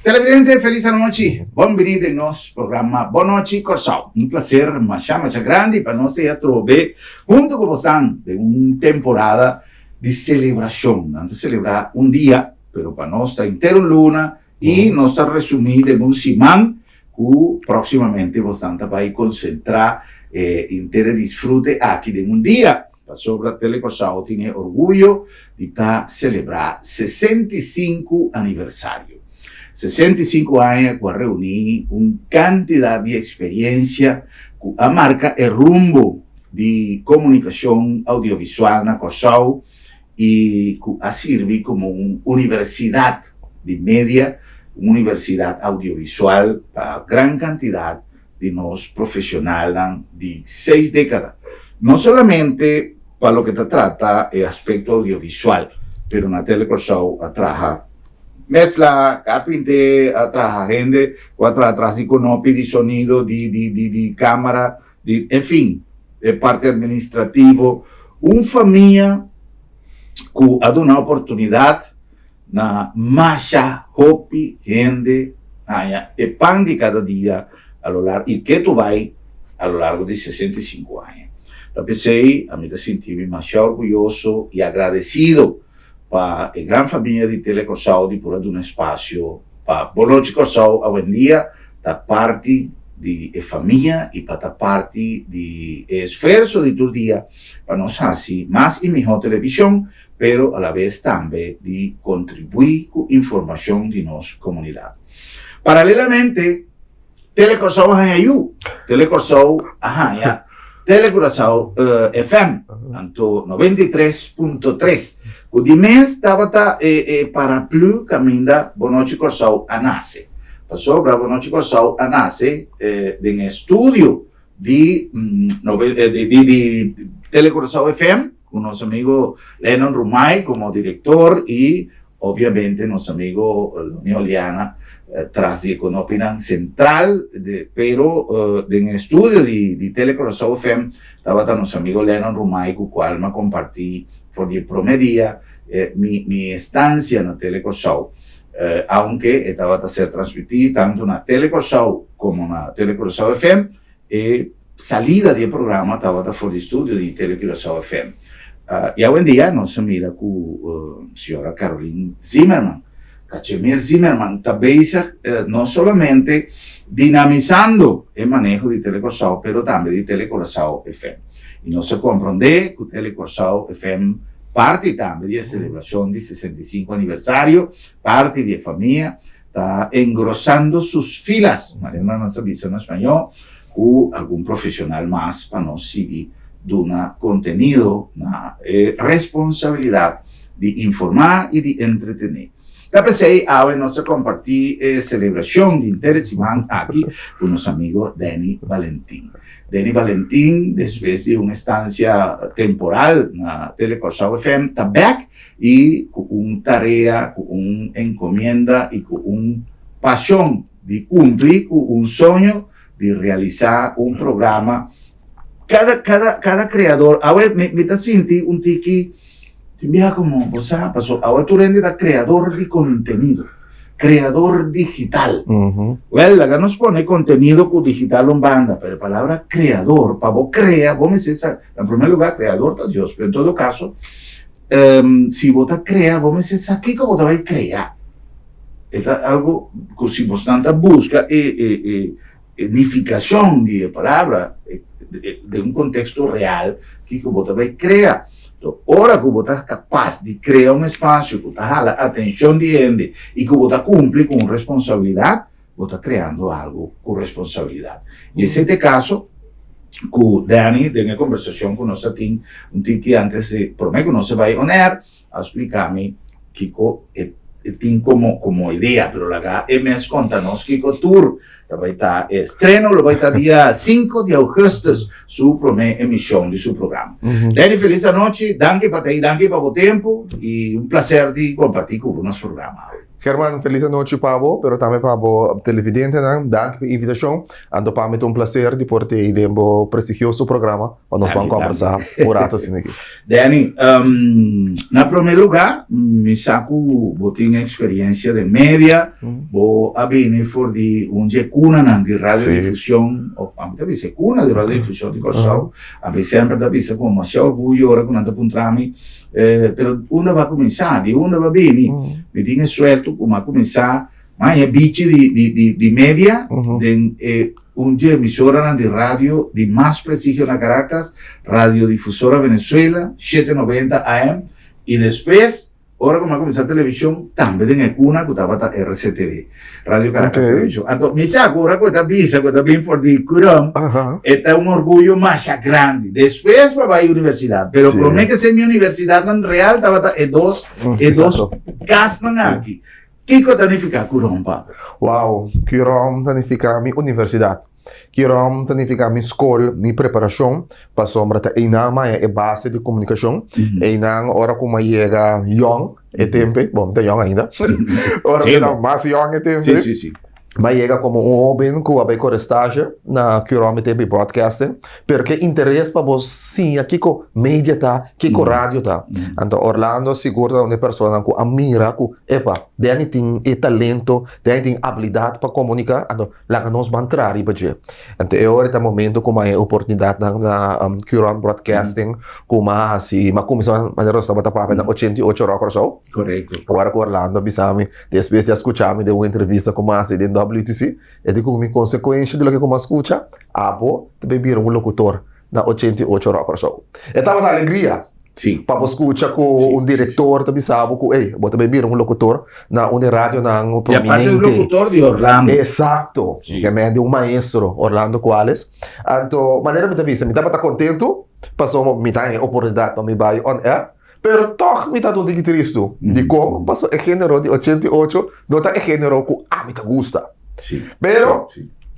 Televidente, felis anochi. Bon bini den nos programa Bon Nochi Kòrsou. Un plaser masha masha grandi pa nos sea trobe huntu ku bosan den un temporada di selebrashon. Nan ta selebrá un dia, pero pa nos ta henter un luna i nos ta resumí den un siman ku próksimamente bosan ta bai konsentrá e henter e disfrute aki den un dia. Pasobra Tele Kòrsou tin e orguyo di ta selebrá 65 aniversario. 65 aña ku a reuní un kantidat di eksperiensia ku a marka e rumbo di komunikashon audiovisual na Kòrsou i ku a sirbi komo un universidat di media, un universidat audiovisual pa gran kantidat di nos profesionalnan di seis década, no solamente pa loke ta trata e aspecto audiovisual, pero na Tele Kòrsou a traha mezcla, carpinté, a traha hende ku a traha tras di konopi di sonido, di di di di camara, di en fin, e parti administrativo. Un famia ku a duna oportunidad Na masha hopi hende haña e pan di kada dia a lo largo i ketu bai a lo largo di 65 aña. Ta p'esei ami ta sinti mi masha orguyoso i agradesido pa e gran famia di Tele Kòrsou di por a duna espasio pa Bon Nochi Kòrsou awendia ta parti di e famia i pa ta parti di e esfuerso di tur dia pa nos hasi mas i mihó televishon pero alabes tambe di kontribuí ku informashon di nos komunidat. Paralelamente, Tele Kòrsou a haña yu. Tele Kòrsou a haña Tele Curaçao FM, anto 93.3, ku di mes tabata e e paraplu kaminda Bon Nochi Kòrsou a nase. Pasobra Bon Nochi Kòrsou a nase den e studio di di Tele Curaçao FM, ku nos amigo Lennon Rumay komo direktor i obviamente nos amigo Lonnie Oliana tras di e konopinan sentral, pero den e estudio di Tele Curaçao FM tabata nos amigo Lennon Rumay ku kual mi a kompartí for di e promé dia mi estansia na Tele Curaçao, aunke e tabata ser transmití tantu na Tele Curaçao komo na Tele Curaçao FM. E salida di e programa tabata for di studio di Tele Curaçao FM. I awendia nos a mira ku señora Caroline Zimmerman, Cachemir Zimmerman, ta bezig no solamente dinamisando e maneho di Tele Curaçao pero tambe di Tele Curaçao FM. I nos a komprondé ku Tele Curaçao FM parti tambe di e selebrashon di 65 aniversario, parti di e famia, Ta engrosando sus filas, manera nan sa bisa na spañó, ku algun profesional mas pa nos sigui duna kontenido na e responsabilidat di informá i di entretené. Ta p'esei awe nos a kompartí e selebrashon di henter e siman aki ku nos amigo Danny Balentin. Danny Balentin, despues di un estansia temporal na Tele Kòrsou FM, ta bèk i ku un tarea, ku un enkomienda i ku un pashon di kumpli ku un soño di realisá un programa. Kada, kada, kada kreador, awe mi, mi ta sinti un tiki, tin biaha komo bo sa, paso awe tur hende ta kreador di kontenido, kreador digital. Wèl, laga nos pone kontenido ku digital un banda, pero e palabra kreador, pa bo krea, bo mester sa, Na primer lugar, creador ta Dios, pero en todo caso, si bo ta crea, bo mester sa kico bo ta bay crea. E ta algo cu si bosnan ta busca e, e, e, e nificacion di e palabra, e, e, den un contexto real, kico bo ta bay crea. To, ora cu bo ta capaz di crea un espacio cu ta hala atencion di hende y cu bo ta cumpli cu un responsabilidad, bo ta creando algo cu responsabilidad. Y esey ta e caso cu Danny den e conversacion cu nos a tin un tiki antes di, prome cu nos a bay on air, a splica mi kico e tin como como idea, pero laga e mes conta nos kico tur ta bay ta. E estreno lo bay ta dia 5 di augustus, su prome emision di su programa. Danny, feliz anochi, danki pa ta ahi, danki pa bo tempo y un placer di comparti cu bo nos programa awe. German, felis anochi pa bo, pero tambe pa bo televidentenan. Danki pa e invitashon. Anto pa mi ta un placer di por t'ei den bo prestigioso programa pa nos ban combersa un rato asina aki. Danny, na prome lugar mi sa cu bo tin experiencia den media, bo a bini for di un dje cunanan di radiodifusion, of ami ta bisa e cuna di radiodifusion di Corsou. Ami semper ta bisa cu masha orguyo ora cu nan ta puntra mi, pero unda bo a cuminsa, di unda bo a bini? Mi tin e suerte cu mi a cuminsa Maña bichi di di di di media den e un dje emisoranan di radio di mas prestigio na Caracas, Radiodifusora Venezuela, 790 AM, y despues ora cu mi a cuminsa television tambe den e cuna cu tabata RCTV, Radio Caracas Television. Anto mi sa cu ora cu e ta bisa cu e ta bin for di Curom, e ta un orguyo masha grandi. Despues pa bay universidad, pero prome ke ser mi universidadnan real tabata e dos e dos casnan aki. Kiko ta nifiká Curom pa bo? Wow, Curom ta nifiká mi universidat. Curom ta nifiká mi skol, mi preparashon, pasobra ta einan mi a haña e base di komunikashon. Einan ora ku mi a yega yòn e tempu, bon mi ta yòn ainda, ora mi ta mas yòn e tempu, mi a yega komo un hóben ku a bai kore stage na Curom e tempu di broadcasting, pero ke interes pa bo siña kiko media ta, kiko radio ta. Anto Orlando sigur ta un di e personanan ku a mira ku, epa, Danny tin e talento, Danny tin abilidat pa komunika, anto laga nos ban traha riba dje. Anto e ora ta momento ku mi a haña e oportunidatnan na Curom Broadcasting ku mi a hasi, mi a kuminsá manera nos tabata papia na 88 Rock Kòrsou. Ora ku Orlando a bisa mi, despues di a skucha mi den un entrevista ku mi a hasi den WTC, E di ku mi konsekuensha di loke ku mi a skucha, abo ta bay bira un lokutor na 88 Rock Kòrsou. E tabata alegria pa bo skucha ku un direktor ta bisa bo ku ey, bo ta bay bira un lokutor na un di radionan prominente. I aparte un lokutor di Orlando. Esakto, ke men di un maestro, Orlando Cuales. Anto, manera mi ta bisa, mi tabata kontentu pasobra mi ta haña e oportunidat pa mi bai on air. Pero tòg mi ta un tiki tristu. Dikon? Pasobra e género di 88 no ta e género ku ami ta gusta. Pero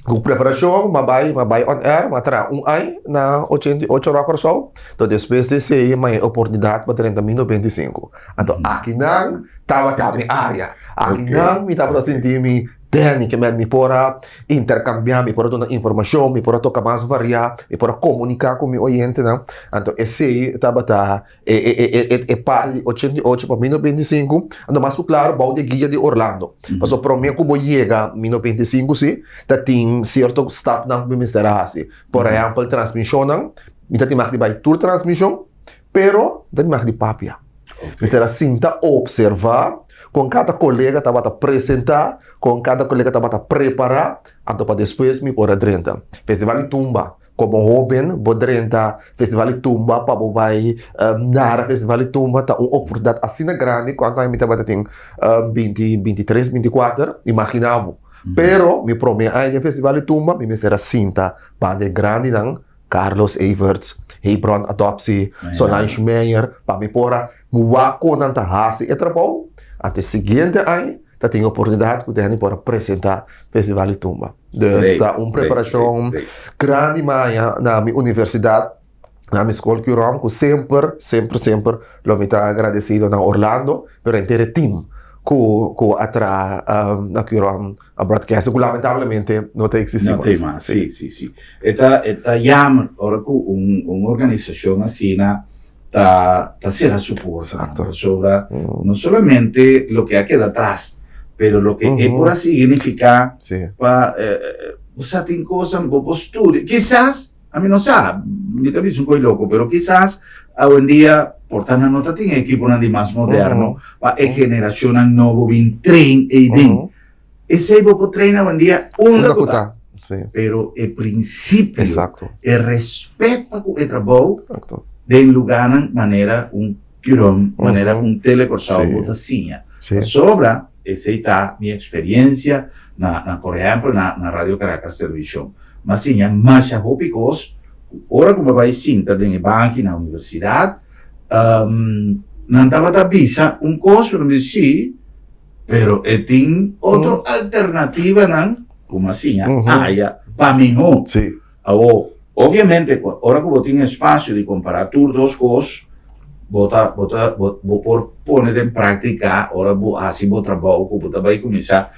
ku preparashon mi a bai, mi a bai on air, mi a traha un aña na 88 Rock Kòrsou. Enton despues di esei mi a haña e oportunidat pa drenta mi 95. Anto akinan tabata mi área. Akinan mi tabata sinti mi Danny, ke men mi por a interkambiá, mi por a duna informashon, mi por a toka mas variá, mi por a komuniká ku mi oyentenan. Anto esei tabata e e e e e parti di 88 pa 1925. Anto mas ku klaro bou di e guia di Orlando. Pasobra promé ku bo yega 1925 si, ta tin sierto stapnan ku mi mester a hasi. Por ehèmpel transmishonnan, mi ta tin mag di bai tur transmishon, pero mi ta tin mag di papia. Mester a sinta observá kon kada kolega tabata presentá, kon kada kolega tabata prepará, anto pa despues mi por a drenta. Festival di Tumba, komo hóben bo drenta Festival di Tumba pa bo bai nara Festival di Tumba ta un oportunidat asina grandi ku anto mi tabata tin binti, bintitres, bintikuater, imaginá bo. Pero mi promé aña den Festival di Tumba mi mester a sinta banda e grandinan Carlos Everts, Hebron Adoptie, Solange Meyer, pa mi por a wak kon nan ta hasi e trabou. Anto e siguiente aña ta tin oportunidat ku Danny por a presenta Festival di Tumba. Dus ta un preparashon grandi maña na mi universidat, na mi skol Curom, ku semper, semper, semper lo mi ta agradesido na Orlando, pero henter e team ku ku a traha na Curom. A broadcast ku lamentablemente no ta existi mas. No ta mas, si, si, si. E ta, e ta jammer ora ku un, un organisashon asina ta, ta sera su porta. Exacto. Pasobra no solamente loke a keda atras, pero loke e por a signifiká pa, bo sa tin kosan bo por studia. Kisas Ami no sa, mi ta bisa un koe loko, pero kisas awendia por ta nan no ta tin e ekiponan di mas moderno pa e generashonnan nobo bin train eiden. Esei bo por train awendia unda ku ta. Pero e prinsipio, e respet pa ku e trabou den lugánan manera un Curom, manera un Tele Kòrsou bo ta siña. Pasobra esei ta mi eksperiencia na, na por ehèmpel na, na Radio Caracas Televishon. M'a siña masha hopi kos ku ora ku m'a bai sinta den e banki na universidat, nan tabata bisa un kos pero mi di si, pero e tin otro alternativanan ku m'a siña haya pa mihó. Awor, obviamente, ora ku bo tin espasio di kompará tur dos kos, Bo ta, bo ta, bo, bo por pone den práktika ora bo hasi bo trabou ku bo ta bai kuminsá.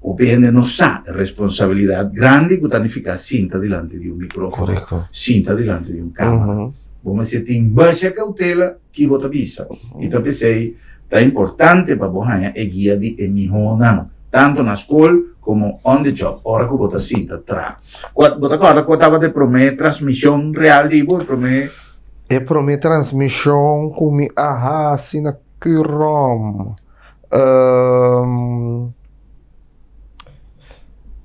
Hopi hende no sa e responsabilidat grandi ku ta nifiká sinta dilanti di un mikrófono, Korekto. sinta dilanti di un kámara. Ujú. Bo mester tin masha koutela ki bo ta bisa. I ta p'esei ta importante pa bo haña e guia di e mihónan, tantu na skol komo on the job, ora ku bo ta sinta traha. Kua, bo ta kòrda kua tabata e promé transmishon real di bo, e promé? E promé transmishon ku mi a hasi na Curom,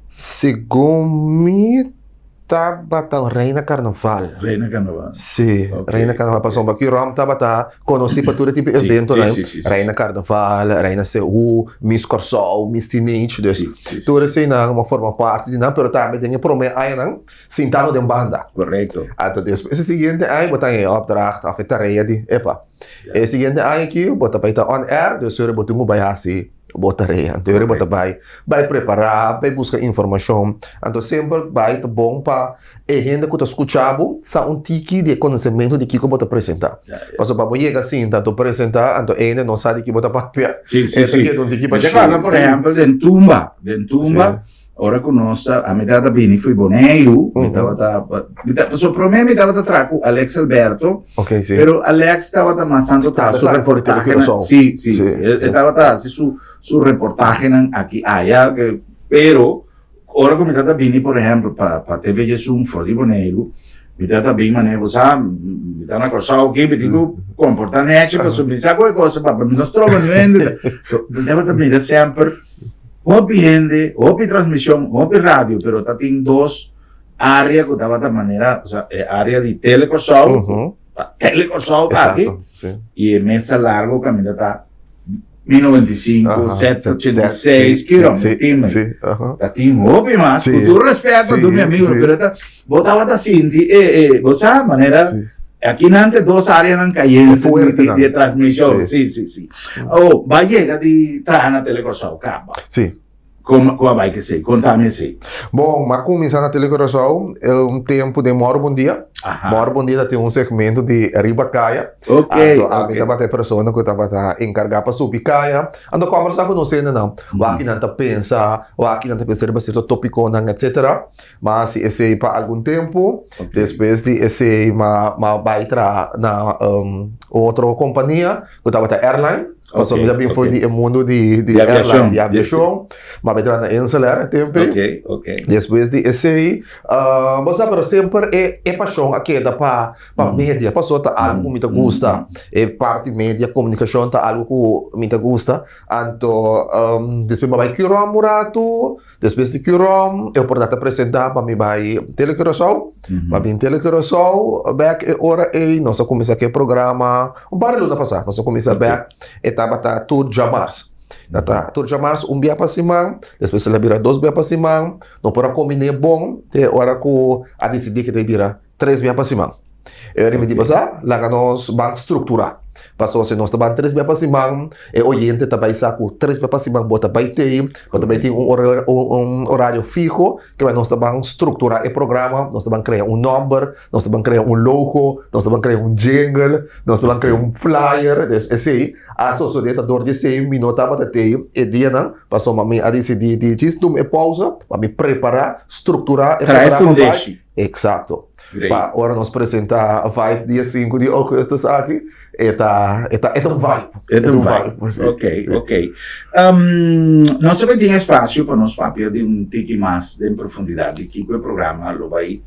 segun mi tabata Reina Carnaval. Reina Carnaval. Sí, Ok. Reina Carnaval. Pasobra Curom tabata konosí pa tur e tipo Sí, eventonan. sí, sí, sí, sí. Reina Carnaval, Reina Seú, Miss Kòrsou, Miss Teenage. Dus Sí, sí, sí, tur sí. eseinan a forma parti di nan, pero tambe den e promé añanan Sintando den banda. Correcto. Anto despues e siguiente aña bo ta haña e opdracht of e tarea di, epa, e siguiente aña aki bo ta bai ta on air, dus ora bo tin ku bai hasi bo tarea. Anto ora bo ta bai, bai prepará, bai buska informashon. Anto semper bai ta bon pa e hende ku ta skucha bo sa un tiki di e konosementu di kiko bo ta presentá. Pasobra pa bo yega sinta anto presentá, anto e hende no sa di ki bo ta papia. Sí, sí, E ta sí. keda un tiki Mi ta bashí. kòrda por Sí. ehèmpel den tumba, den tumba. Ora ku nos ta, ami tabata bini fo'i Boneiru, mi tabata, mi ta, pasobra promé mi tabata traha ku Alex Alberto, Ok, sí. pero Alex tabata mas tantu traha Tambe su sali for di reportahenan, Curaçao. sí, sí, Sí, sí, e sí. tabata hasi su, su reportahenan aki aya, ke, pero ora ku mi tabata bini por ehèmpel pa, pa TV Djesun for di Boneiru, mi tabata bin manera bo sa, mi ta na Kòrsou aki, mi tin ku komportá nèchi pasobra mi sa ku e kos, papia mi no stroba niun hende, mi tabata mira semper. Hopi hende, hopi transmision, hopi radio, pero ta tin dos area ku tabata manera, o sea, e area di Tele Kòrsou, Uh -huh. Tele Kòrsou ta aki, Exacto, sí. i e mesa largo kaminda ta 1095, Aha, 786, sí, kilo, sí, tin, sí, aha. Ta tin hopi mas, Sí, ku tur respeto sí, tur mi amigo, sí. pero ta, bo tabata sinti, e, e, bo sa, manera, Sí. Aki nan te dos areanan cayente Fuerte di, nan. di transmision. Sí. Sí, sí, sí. Oh, ba yega di traha na Telecuraçao, caba. Sí. Como, como bai que sei? Contame sei. Bon, m'a cuminsa na Telecuraçao un tempo den Moro Bon Dia. Aha. Moro Bon Dia ta tin un segmento di Riba Caya. Ok, Anto ami ok. tabata e persona cu tabata encarga pa subi caya. Anto conversa cu nos hendenan. Wak kinan ta pensa, wak kinan ta pensa riba cierto topiconan, etcetera. M'a hasi esei pa algun tempu. Despues di esei m'a m'a bai traha na un otro kompania ku tabata airline. Pasobra mi ta bin for di e mundu di di airline, di aviashon. M'a bai traha na Insel Air e tempu ei. Despues di esei bo sa pero semper e e pashon a keda pa pa media pasobra ta algu ku mi ta gusta. E parti media, komunikashon ta algu ku mi ta gusta. Anto despues m'a bai Curom un ratu. Despues di Curom, e oportunidad ta presenta pa mi bai Tele Curaçao. Pa bin Tele Curaçao bek e ora ei, nos a kuminsá ku e programa un par di luna pasá. Nos a kuminsá bek, e tabata tur djamars. Ta tur djamars un bia pa siman, despues el a bira dos bia pa siman. No por a kombiné bon te ora ku a disidí ku ta bira tres bia pa siman. E ora mi di pasá, laga nos ban strukturá. Pasobra si nos ta ban tres bia pa siman, e oyente ta bai sa ku tres bia pa siman bo ta bai tei, bo ta bai tin un un orario fiho, ke nos ta ban strukturá e programa, nos ta ban krea un nòmber, nos ta ban krea un logo, nos ta ban krea un jingle, nos ta ban krea un flyer. Dus esei a sosodé ta dor di esei mi no tabata tei e dianan, pasobra mi a disidí di djis tuma e pousa pa mi prepará, strukturá e Trae programa. fundeshi. Exacto. Great. Pa ora nos presenta Vibe dia 5 di augustus aki, e ta, e ta, e ta un vibe. E ta un vibe. Sí. Ok, ok. Um, nos tambe tin espacio pa nos papia di un tiki mas den profundidad di kiko e programa lo bai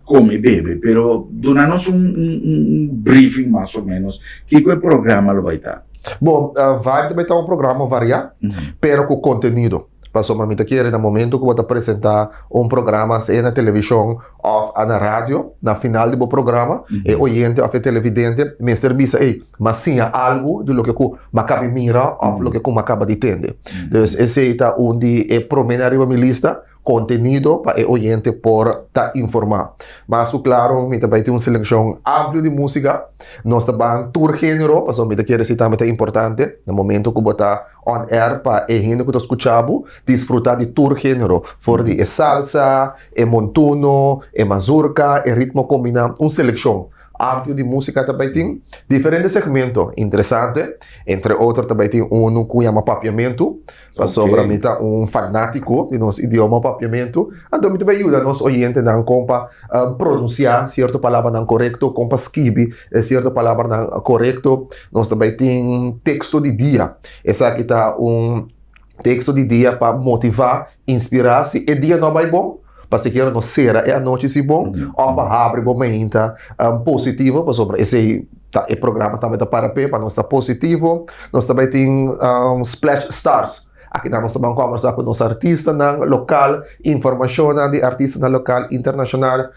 come bebe, pero duna nos un, un, un briefing mas o menos kiko e programa lo bai ta. Bon, uh, Vibe ta bai ta un programa variá, pero ku contenido. Pasobra mi ta kere na momento ku bo ta presentá un programa sea na televishon òf a na radio, na final di bo programa e oyente òf e televidente mester bisa, ey, m'a siña algu di loke ku m'a kaba di mira òf loke ku m'a kaba di tende. Dus esei ta un di e proménan riba mi lista, kontenido pa e oyente por ta informá. Mas ku klaro mi ta bai tin un selekshon amplio di músika. Nos ta ban tur género pasobra mi ta kere esei tambe ta importante na momento ku bo ta On air pa e hende ku ta skucha bo disfruta di tur género, for di e salsa, e montuno, e mazurka, e ritmo kombiná, un selekshon. amplio di músika ta bai tin. Diferente segmento interesante, entre otro ta bai tin unu ku yama Papiamentu, pasobra mi ta un fanátiko di nos idioma Papiamentu, anto mi ta bai yuda nos oyentenan kon pa pronunsiá sierto palabranan korekto, kon pa skibi sierto palabranan korekto. Nos ta bai tin teksto di dia, esaki ta un Teksto di dia pa motivá, inspirá si e dia no a bai bon, pa sikiera no sera e anochi si bon, òf pa habri bo meinta positivo, pasobra esei ta e programa tambe ta para p'e, pa nos ta positivo. Nos ta bai tin Splash Stars, akinan nos ta ban kòmbersá ku nos artistanan lokal, informashonnan di artistanan lokal, internashonal,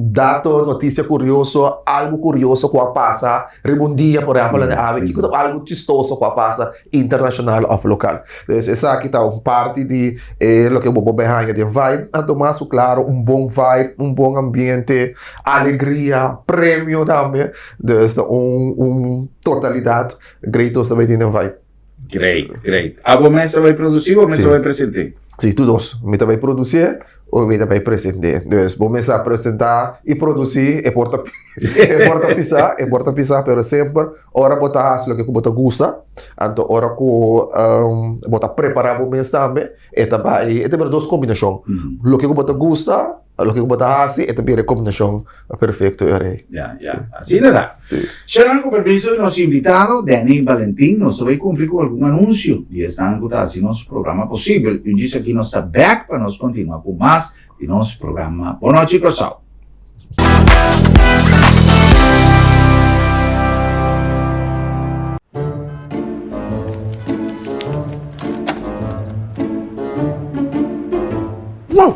dato, notisia kurioso, algu kurioso ku a pasa riba un dia, por ehèmpel, awe, kiko ta algu chistoso ku a pasa internacional of local. Dus esaki ta un parti di e loke bo por bay haña den vibe. Anto mas ku klaro un bon vibe, un bon ambiente, alegria, premio tambe. Dus ta un un totalidat great nos ta bay tin den vibe. Great, great. Abo mes ta bay produci o mes ta bay presente? Si, tur dos. Mi ta bay produci o mi ta bay presente. Dus bo mes a presenta y produci e por ta e por ta pisa, e por ta pisa, pero semper Ora bo ta hasi loke ku bo ta gusta, anto ora ku bo ta prepará bo mes tambe, e ta bai, e ta bira dos kombinashon. Loke ku bo ta gusta, loke ku bo ta hasi, e ta bira e kombinashon perfekto e ora ei. Ya, ya. Asina ta. Sharon, ku permiso di nos invitado, Danny Valentin, nos ta bai kumpli ku algun anunsio di esnan ku ta hasi nos programa posibel. I un djis aki nos ta bèk pa nos kontinuá ku mas di nos programa Bon Nochi Kòrsou. Wow!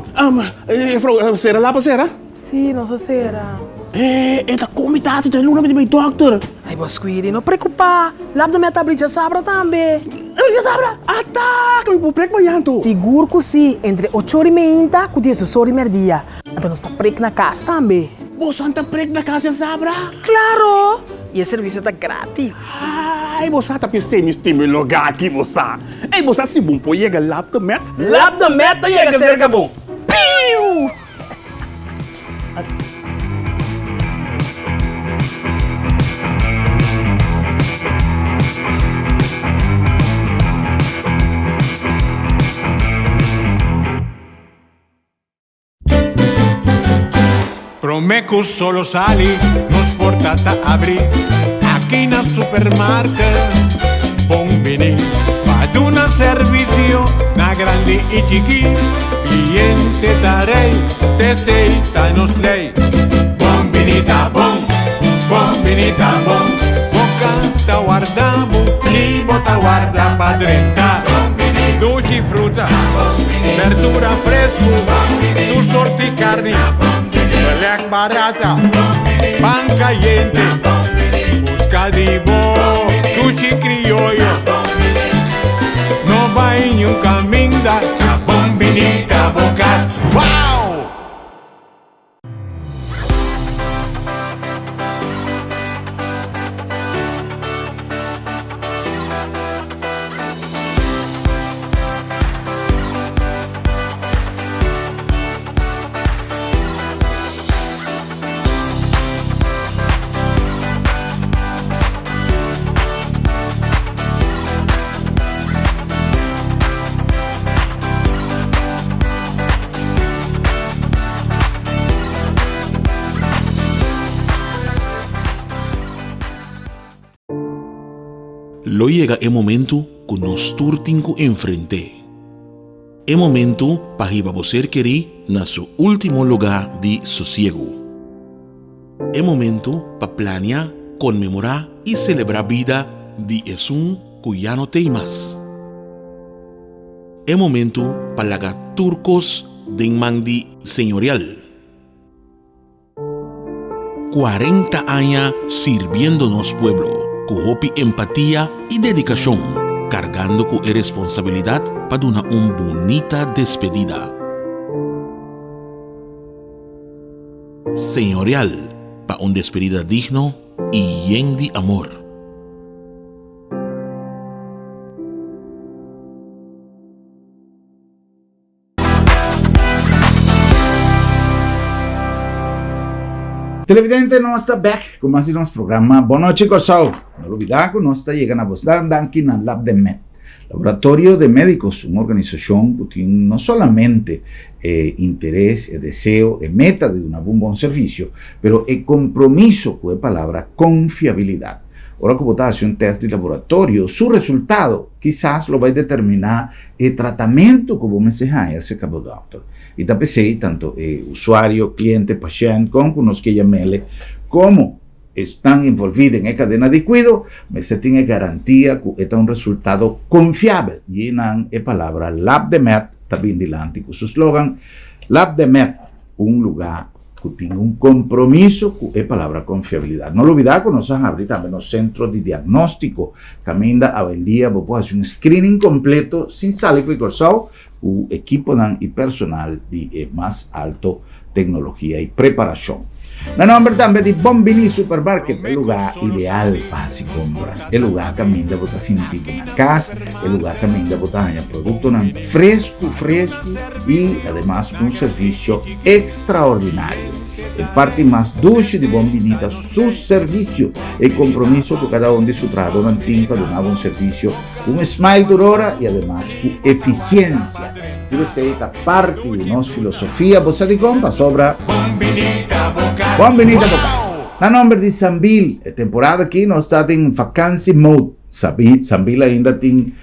Juffrouw, sera lapa sera? Sí, nos a sera. Eh, e ta komi tasi dje luna mi di bai dokter. Ai, bo Squiri, no preocupa. Lap de mi a tabli djasabra tambe. Djasabra? Ata! Ka mi por prek mañan to? Sigur ku sí, entre ocho ora i meinta ku diesdos ora i merdia. Anto nos ta prek na kas tambe. Bosan ta prek na kas djasabra? Klaro! I e servisio ta gratis. Ai, bo sa ta pis'é mi stima e lugá aki, bo sa. Ei, bo sa si bon por yega Lap de Met? Lap de Met ta yega serka bo. Piu! Prome cu solo sali, nos porta ta abri aki na supermarket. Bon bini pa duna servicio na grandi y chiki. Cliente ta rey, t'esey ta nos ley. Bon bini ta bon, bon bini ta bon. Boca ta warda bo y bo ta warda pa drenta. Dushi fruta, berdura fresco, tur sorti carni, belek barata, pan cayente. Busca di bo dushi crioyo. No bai niun caminda, ta bon bini ta bo cas. Wow! Lo yega e momentu ku nos tur tin ku enfrent'é. E momentu pa hiba bo ser kerí na su último lugá di sosiegu. E momentu pa plania, konmemorá i selebrá bida di esun ku ya no t'ei mas. E momentu pa laga tur kos den man di Señorial. 40 aña sirbiendo nos pueblo ku hopi empatia i dedikashon, kargando ku e responsabilidat pa duna un bunita despedida. Señorial pa un despedida digno i yen di amor. Televidente, nos ta bek ku mas di nos programa Bon Nochi Kòrsou. No lubidá ku nos ta yega na bosnan danki na Labdemed, Laboratorio de Médicos, un organisashon ku tin no solamente e interes, e deseo, e meta di duna bo un bon servisio, pero e kompromiso ku e palabra konfiabilidat. Ora ku bo ta hasi un tèst di laboratorio, su resultado kisas lo bai determiná e tratamentu ku bo mester haña serka bo dòkter. I ta p'esei tantu e usuario, kliente, pashènt, kon ku nos ke yam'ele, komo esnan envolví den e kadena di kuido, mester tin e garantia ku e ta un resultado konfiabel. I einan e palabra Labdemed ta bin dilanti ku su slogan, Labdemed, un lugá ku tin un kompromiso ku e palabra konfiabilidat. No lubidá ku nos a habri tambe nos sentro di diagnóstiko, kaminda awendia bo por hasi un screening kompleto sin sali for di Kòrsou ku ekiponan i personal di e mas alto teknologia i preparashon. Na nòmber tambe di Bon Bini Supermarket, e lugá ideal pa hasi kompras, e lugá kaminda bo ta sinti bo na kas, e lugá kaminda bo ta haña produktonan fresku fresku i ademas un servisio extraordinario. E parti mas dushi di Bon Bini ta su servicio, e compromiso cu cada un di su trahadornan tin pa duna bo un servicio cu un smile tur ora y ademas cu eficiencia. Tur esey ta parti di nos filosofia, bo sa dicon? Pasobra Bon Bini ta bo cas. Bon Bini ta bo cas. Na nomber di Sambil, e temporada aki nos ta den vakantie mode. Sambil ainda tin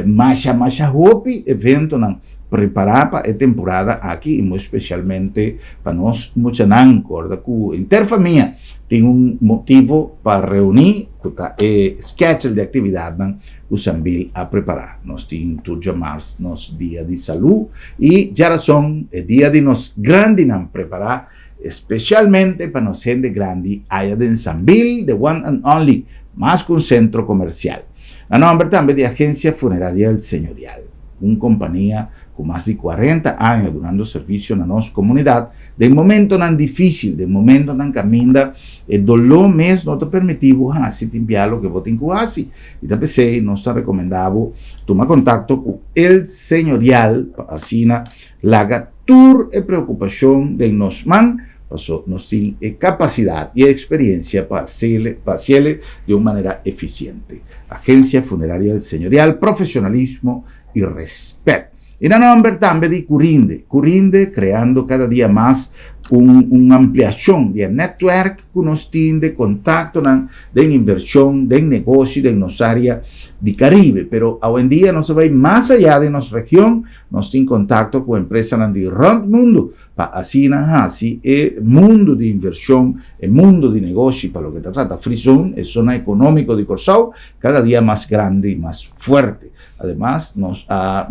masha masha hopi eventonan prepará pa e temporada aki i muy spesialmente pa nos muchanan. Korda ku henter famia tin un motivo pa reuní ku ta e schedule di aktividatnan ku Sambil a prepará. Nos tin tur djamars nos dia di salú i djarason e dia di nos grandinan prepará Especialmente pa nos hende grandi aya den Sambil, the one and only, mas cu un centro comercial. Na nomber tambe di Agencia Funeraria El Señorial, un compania cu mas di cuarenta aña dunando servicio na nos comunidad den momentonan dificil, den momentonan caminda e dolor mes no ta permiti bo haci tin bia loke bo tin cu haci. Y ta p'esey nos ta recomenda bo tuma contacto cu El Señorial pa asina Laga tur e preokupashon den nos man, paso nos tin e kapasidat i e eksperensia pa hasiele pa hasiele di un manera efisiente. Agensia Funeraria El Señorial, profesionalismo i respet. I na nomber tambe di Curinde. Curinde kreando kada dia mas un un ampliashon di e netwerk ku nos tin de kontaktonan den invershon, den negoshi den nos área di Karibe. Pero awendia nos a bai mas ayá den nos region. Nos tin kontakto ku empresanan di rònt mundu pa asina hasi e mundu di invershon, e mundu di negoshi pa loke ta trata Free Zone, e zona ekonómiko di Kòrsou, kada dia mas grandi i mas fuerte. Ademas nos a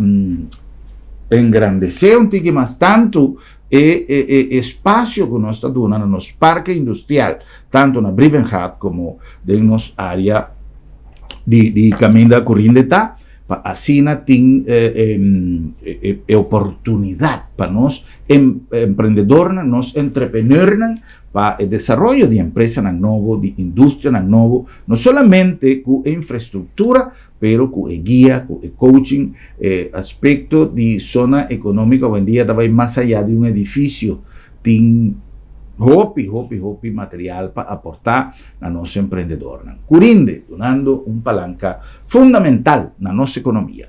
engrandesé un tiki mas tantu e e espasio ku nos ta duna na nos parke industrial, tantu na Brievengat komo den nos área di kaminda ku rinde ta. Pa asina tin e oportunidat pa nos emprendedornan, nos entrepreneurnan, pa e desaroyo di empresanan nobo, di industrianan nobo, no solamente ku e infrastruktura, pero ku e guia, ku e coaching. E aspekto di zona ekonómiko awendia ta bai mas ayá di un edifisio. Tin hopi, hopi, hopi material pa aportá na nos emprendedornan. Curinde, dunando un palanca fundamental na nos economia.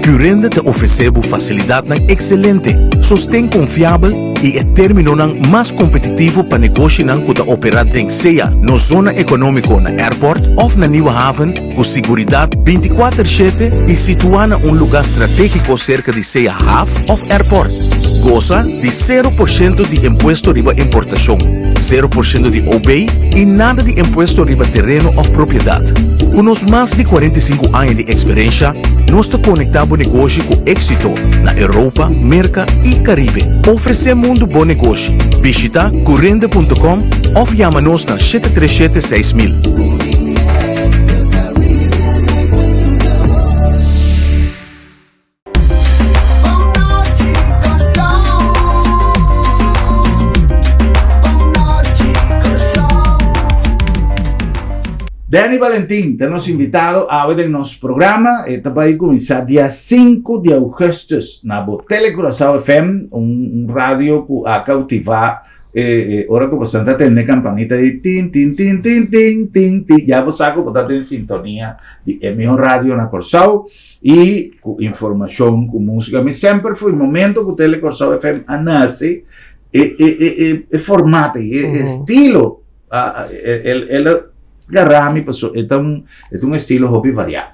Curinde ta ofresé bo fasilidatnan ekselente, sosten konfiabel i e términonan mas kompetitivo pa negoshinan ku ta operá den sea nos zona ekonómiko na Airport òf na Nieuwe Haven ku siguridat bintikuater shete i situá na un lugá stratégiko serka di sea haf òf airport. Gosa di sero por shento di impuesto riba importashon, sero por shento di OB i nada di impuesto riba tereno òf propiedat. Ku nos mas di 45 aña di eksperensha, nos ta konektá bo negoshi ku éksito na Europa, Merka i Karibe. Ofresé mundu bo negoshi. Bishitá curende punto com òf yama nos na 737 6000. Danny Valentin ta nos invitado awe den nos programa. E ta bai kuminsá dia sinku di ougùstùs na bo Tele Curaçao FM, un un radio ku a koutivá e e ora ku boso ta tende kampanita di tin tin tin tin tin tin tin ya bo sa ku bo ta den sintonia di e mihó radio na Kòrsou i ku informashon, ku músika. Mi semper fo'i momento ku Tele Curaçao FM a nase e e e e e formato ei, e estilo El a gará mi paso e ta un e ta un estilo hopi variá.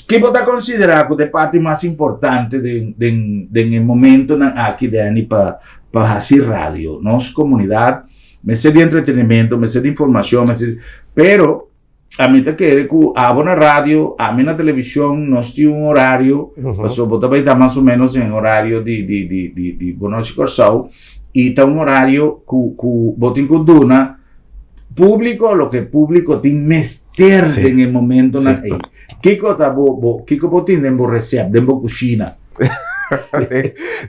Ki bo ta konsiderá ku ta e parti mas importante den den den e momentonan aki Danny pa pa hasi radio? Nos komunidat mester di entretenimento, mester di informashon, mester pero ami ta kere ku abo na radio, ami na televishon nos tin un horario paso bo ta bai ta mas o menos den horario di di di di di Bonochi Kòrsou i ta un horario ku ku bo tin ku duna públiko loke públiko tin mester den e momentonan ei. Kiko ta bo bo kiko bo tin den bo resèpt, den bo kushina?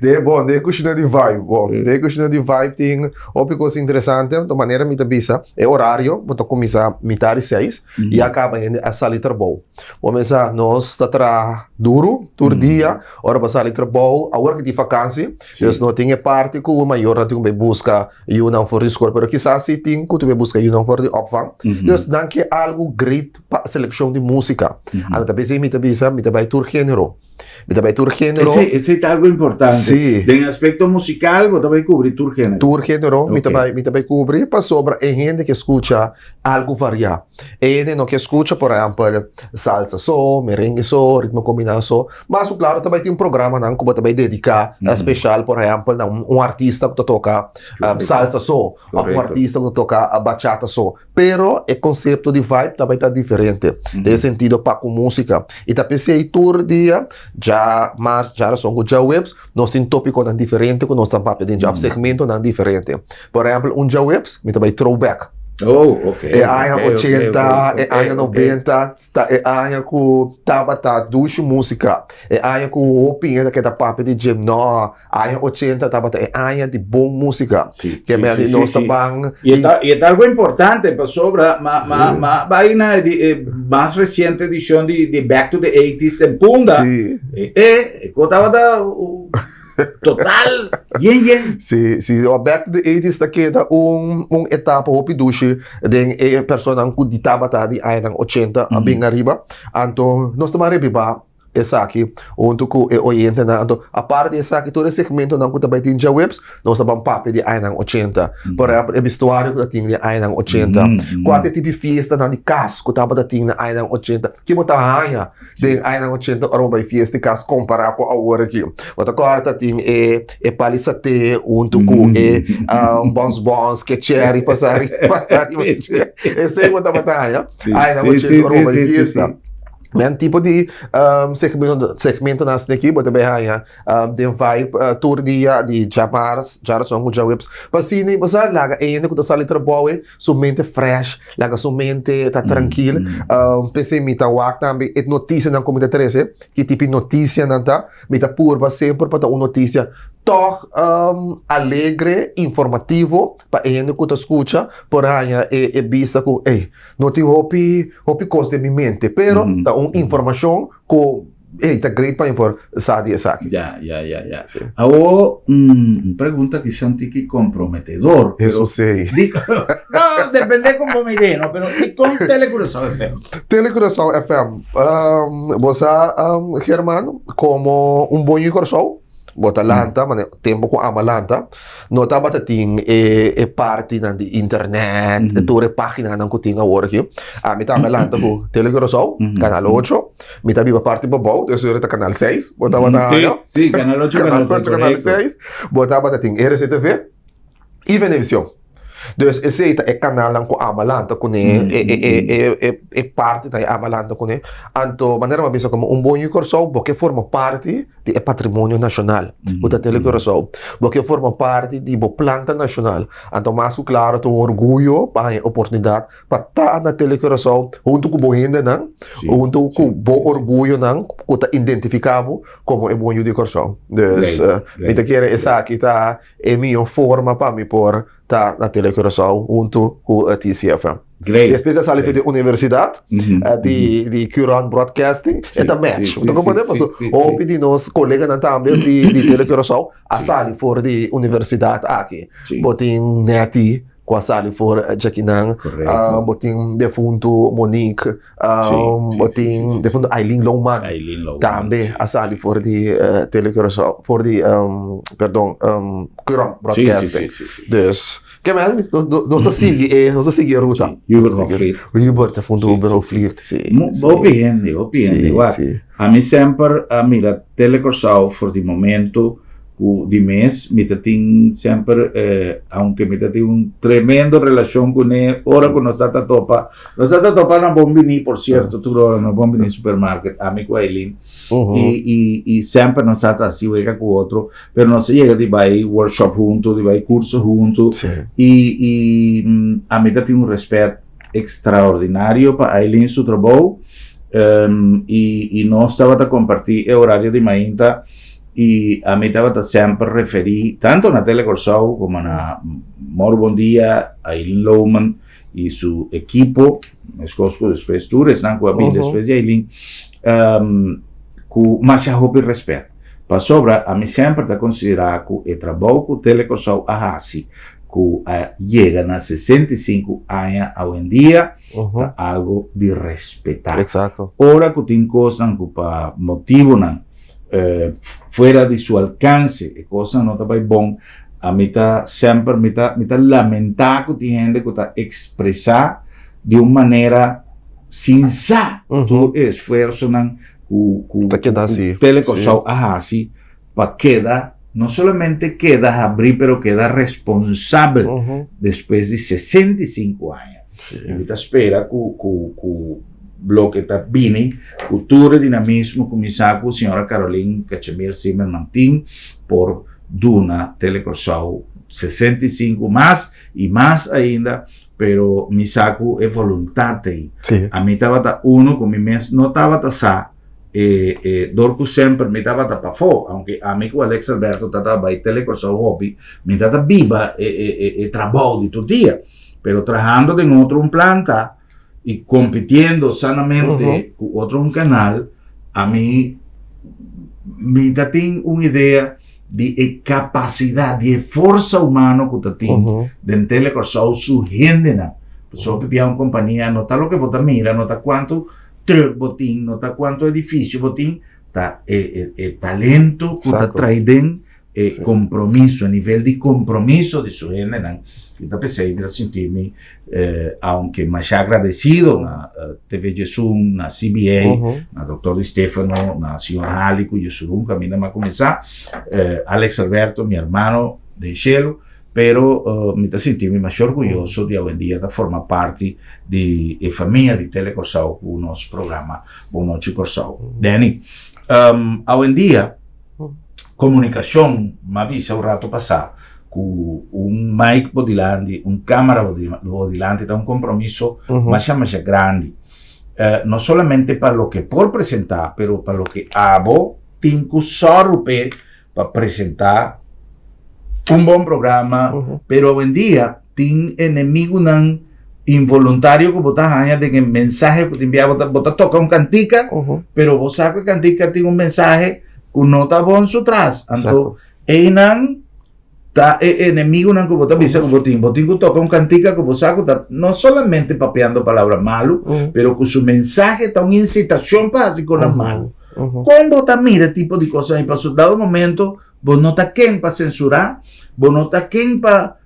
De, bon, den kushina di Vibe, bon, den kushina di Vibe tin hopi kos interesante, di manera mi ta bisa, e orario bo ta kuminsá mitar di seis i a kaba hende a sali trabou. Bo mesa nos ta traha duru tur dia, ora bo sali trabou, awor ki tin fakansi, dus no tin e parti ku mayornan tin ku bai buska yunan for di skol, pero kisas si tin ku tin bai buska yunan for di opvang. Dus nan ke algu great pa selekshon di músika. Anto ta p'esei mi ta bisa mi ta bai tur género. Mi ta bai tur género. Esei, esei ta algo importante. Sí. Den aspecto musical, bo ta bai cubri tur género. Tur género mi ta bai, mi ta bai cubri pasobra e hende ke scucha algo variá. E hende no ke scucha, por ehempel, salsa so, merengue so, ritmo combina so. Mas ku claro ta bai tin programanan ku bo ta bai dedica special, por ehempel, na un artista ku ta toca salsa so, of un artista ku ta toca bachata so. Pero e konsepto di vibe ta bai ta diferente den e sentido pa ku músika. I ta p'esei tur dia, djamars, djarason ku djaweps, nos tin tópikonan diferente ku nos ta papia den dje òf segmentonan diferente. Por ehèmpel, un djaweps mi ta bai throwback. Oh, ok. E aña ochenta, e aña nobenta ta e aña ku tabata dushi músika. E aña ku hopi hende ta keda papia di dje, nò. Aña ochenta tabata e aña di bon músika. Sí, Ke sí, men sí, di sí, nos ta sí. ban I e i ta, i e ta algo importante pasobra ma, ma, Sí. ma bai na di e mas reciente edicion di, di Back to the 80s en Punda. Sí. E, e, e ko tabata uh, total yen yen. Sí, sí. O Back to the 80s ta keda un, un etapa hopi dushi den e personanan ku di tabata di añanan ochenta a bin ariba. Anto nos ta ban rebiba Esaki huntu ku e oyentenan. Anto aparte di esaki tur e segmentonan ku ta bai tin djaweps nos ta ban papia di añanan ochenta. Por ehèmpel e bistuario ku ta tin di añanan ochenta. Kua ta e tipo di fiestanan di kas ku tabata tin na añanan ochenta? Ke bo ta haña den añanan ochenta ora bo bai fiesta di kas kompará ku awor aki? Bo ta kòrda ta tin e e pali saté huntu ku e bònsbòns, kecheri pasa pasa riba dje. Esei bo tabata haña añanan ochenta ora bo bai fiesta. Men tipo di um, segmento, segmento nas neki, bo te bij haña um, den vibe uh, tur dia di djamars, djarason ku djaweps. Pa sini, bo sa laga e hende ku ta sali trabou e, su mente fresh, laga su mente ta trankil. Um, p'esei mi ta wak tambe e notisianan ku mi ta trese, ki tipo di notisianan ta, mi ta purba semper pa ta un notisia tòg um, alegre, informativo, pa e hende ku ta skucha por haña e, e bista ku, ey, No tin hopi hopi kos den mi mente, pero ta un informashon ku ey ta great pa mi por sa di esaki. Ya, ya, ya, ya. Awo, un pregunta kisa un tiki komprometedor. Eso si. Di, no, depende kon bo mir'é, no, pero dikon Tele Curaçao FM? Tele Curaçao FM, bo sa, German, komo un bon yu Kòrsou, Bo ta lanta, mane tempo ku ama lanta, no tabata tin e e partinan di internet, mm. tur e paginanan ku tin awor aki. Ami tambe lanta ku Tele Curaçao, mm -hmm. Kanal 8. Mi ta biba parti pabou, dus ta Kanal 6. Bo tabata mm -hmm. Sí, Kanal 8, Kanal 6. Kanal 6. Bo tabata tin RCTV i Venevisión. Dus esei ta e kanalnan ku ama lanta kuné, e e e e e e partinan e ama lanta kuné. Anto manera mi a bisa komo un bon yu Kòrsou bo ke forma parti di e patrimonio nashonal ku ta Tele Kòrsou. Bo ke forma parti di bo planta nashonal. Anto mas ku klaro ta un orguyo pa haña e oportunidat pa ta na Tele Kòrsou huntu ku bo hendenan, huntu ku bo orguyonan ku ta identifiká bo komo e bon yu di Kòrsou. Dus mi ta kere esaki ta e mihó forma pa mi por. ta na Tele Curaçao huntu ku TCFM. Great. Despues a sali for di universidat di di Curon Broadcasting, e ta match. Bo ta comprende? Paso hopi di nos koleganan tambe di di Tele Curaçao a sali for di universidat aki. Bo tin Netty ku a sali for djakinan, bo tin defuntu Monique, bo tin defuntu Aileen Lohman tambe a sali for di Tele Curaçao, for di perdon Curon Broadcasting. Dus. Ke men, nos ta sigui e, nos ta sigui e ruta. Hubert Hoogvliet. Hubert, ta fundu Hubert Hoogvliet, si. Hopi hende, hopi hende. Wak, ami semper a mira Tele Kòrsou for di momento ku di mes mi ta tin semper, aunke mi ta tin un tremendo relashon kuné, ora ku nos ta ta topa, nos ta ta topa na Bon Biní, por sierto, tur ora na Bon Biní Supermarket, ami ku Aileen, i, i, i semper nos ta ta hasi wega ku otro. Pero nos a yega di bai workshop hunto, di bai curso hunto. Sí. Y, y ami ta tin un respet extraordinario pa Aileen su trabou. Y, y nos tabata comparti e horario di mainta y ami tabata semper referi tanto na Tele Corsou como na Moro Bon Dia, Aileen Lohman y su equipo, meskos ku despues tur esnan ku a bin despues di Aileen, ku masha hopi respet. Pasobra ami semper ta konsiderá ku e trabou ku Tele Kòrsou a hasi ku a yega na 65 aña awendia ta algu di respetá. Ora ku tin kosnan ku pa motibunan fuera di su alkanse e kosnan no ta bai bon, ami ta semper mi ta mi ta lamentá ku tin hende ku ta ekspresá di un manera sin sa tur e esfuersonan ku ku Ta keda hasi. Tele Kòrsou a hasi pa keda no solamente keda habrí pero keda responsabel despues di 65 aña. I mi ta spera ku ku ku loke ta bini ku tur e dinamismo ku mi sa ku señora Caroline Cachemir Zimmerman tin por duna Tele Kòrsou 65 mas i mas ainda. Pero mi sa ku e voluntat ei. Sí. Ami tabata uno ku mi mes no tabata sa e, e, dor ku semper mi tabata pafó, aunke ami ku Alex Alberto tata bai Tele Kòrsou hopi, mi tata biba e, e, e, e trabou di tur dia. Pero trahando den otro un planta i kompitiendo sanamente ku otro un kanal, ami mi ta tin un idea di e kapasidat, di e forsa humano ku ta tin den Tele Kòrsou su hendenan. Pasobra hopi bia un kompania no ta loke bo ta mira, no ta kuantu trùk bo tin, no ta kuantu edifisio bo tin, ta e e talento ku ta trai den e kompromiso, e nivel di kompromiso di su hendenan. I ta p'esei mi ta sinti mi aunke masha agradesido na TV Djesun, na CBA, na Doctor Di Stefano, na Señor Hali ku Jesurun kaminda mi a kuminsá, Alex Alberto, mi hermano den shelu, pero mi ta sinti mi masha orguyoso di awendia ta forma parti di e famia di Tele Kòrsou ku nos programa Bon Nochi Kòrsou. Danny, awendia komunikashon, mi a bisa un rato pasá, ku un mic bo dilanti, un kamera bo dilanti ta un kompromiso masha masha grandi. No solamente pa loke por presentá, pero pa loke abo tin ku sòru p'e pa presentá un bon programa. Pero awendia tin enemigunan involuntario ku bo ta haña den e mensahe ku tin bia bo ta toka un kantika, pero bo sa ku e kantika tin un mensahe ku no ta bon su tras. Anto Einan ta e enemigunan ku bo ta bisa ku bo tin. Bo tin ku toka un kantika ku bo sa ku ta no solamente papiando palabra malu, pero ku su mensahe ta un insitashon pa hasi kosnan malu. Kon bo ta mira e tipo di kosnan ei? Pasobra dado momento bo no ta ken pa sensurá, bo no ta ken pa,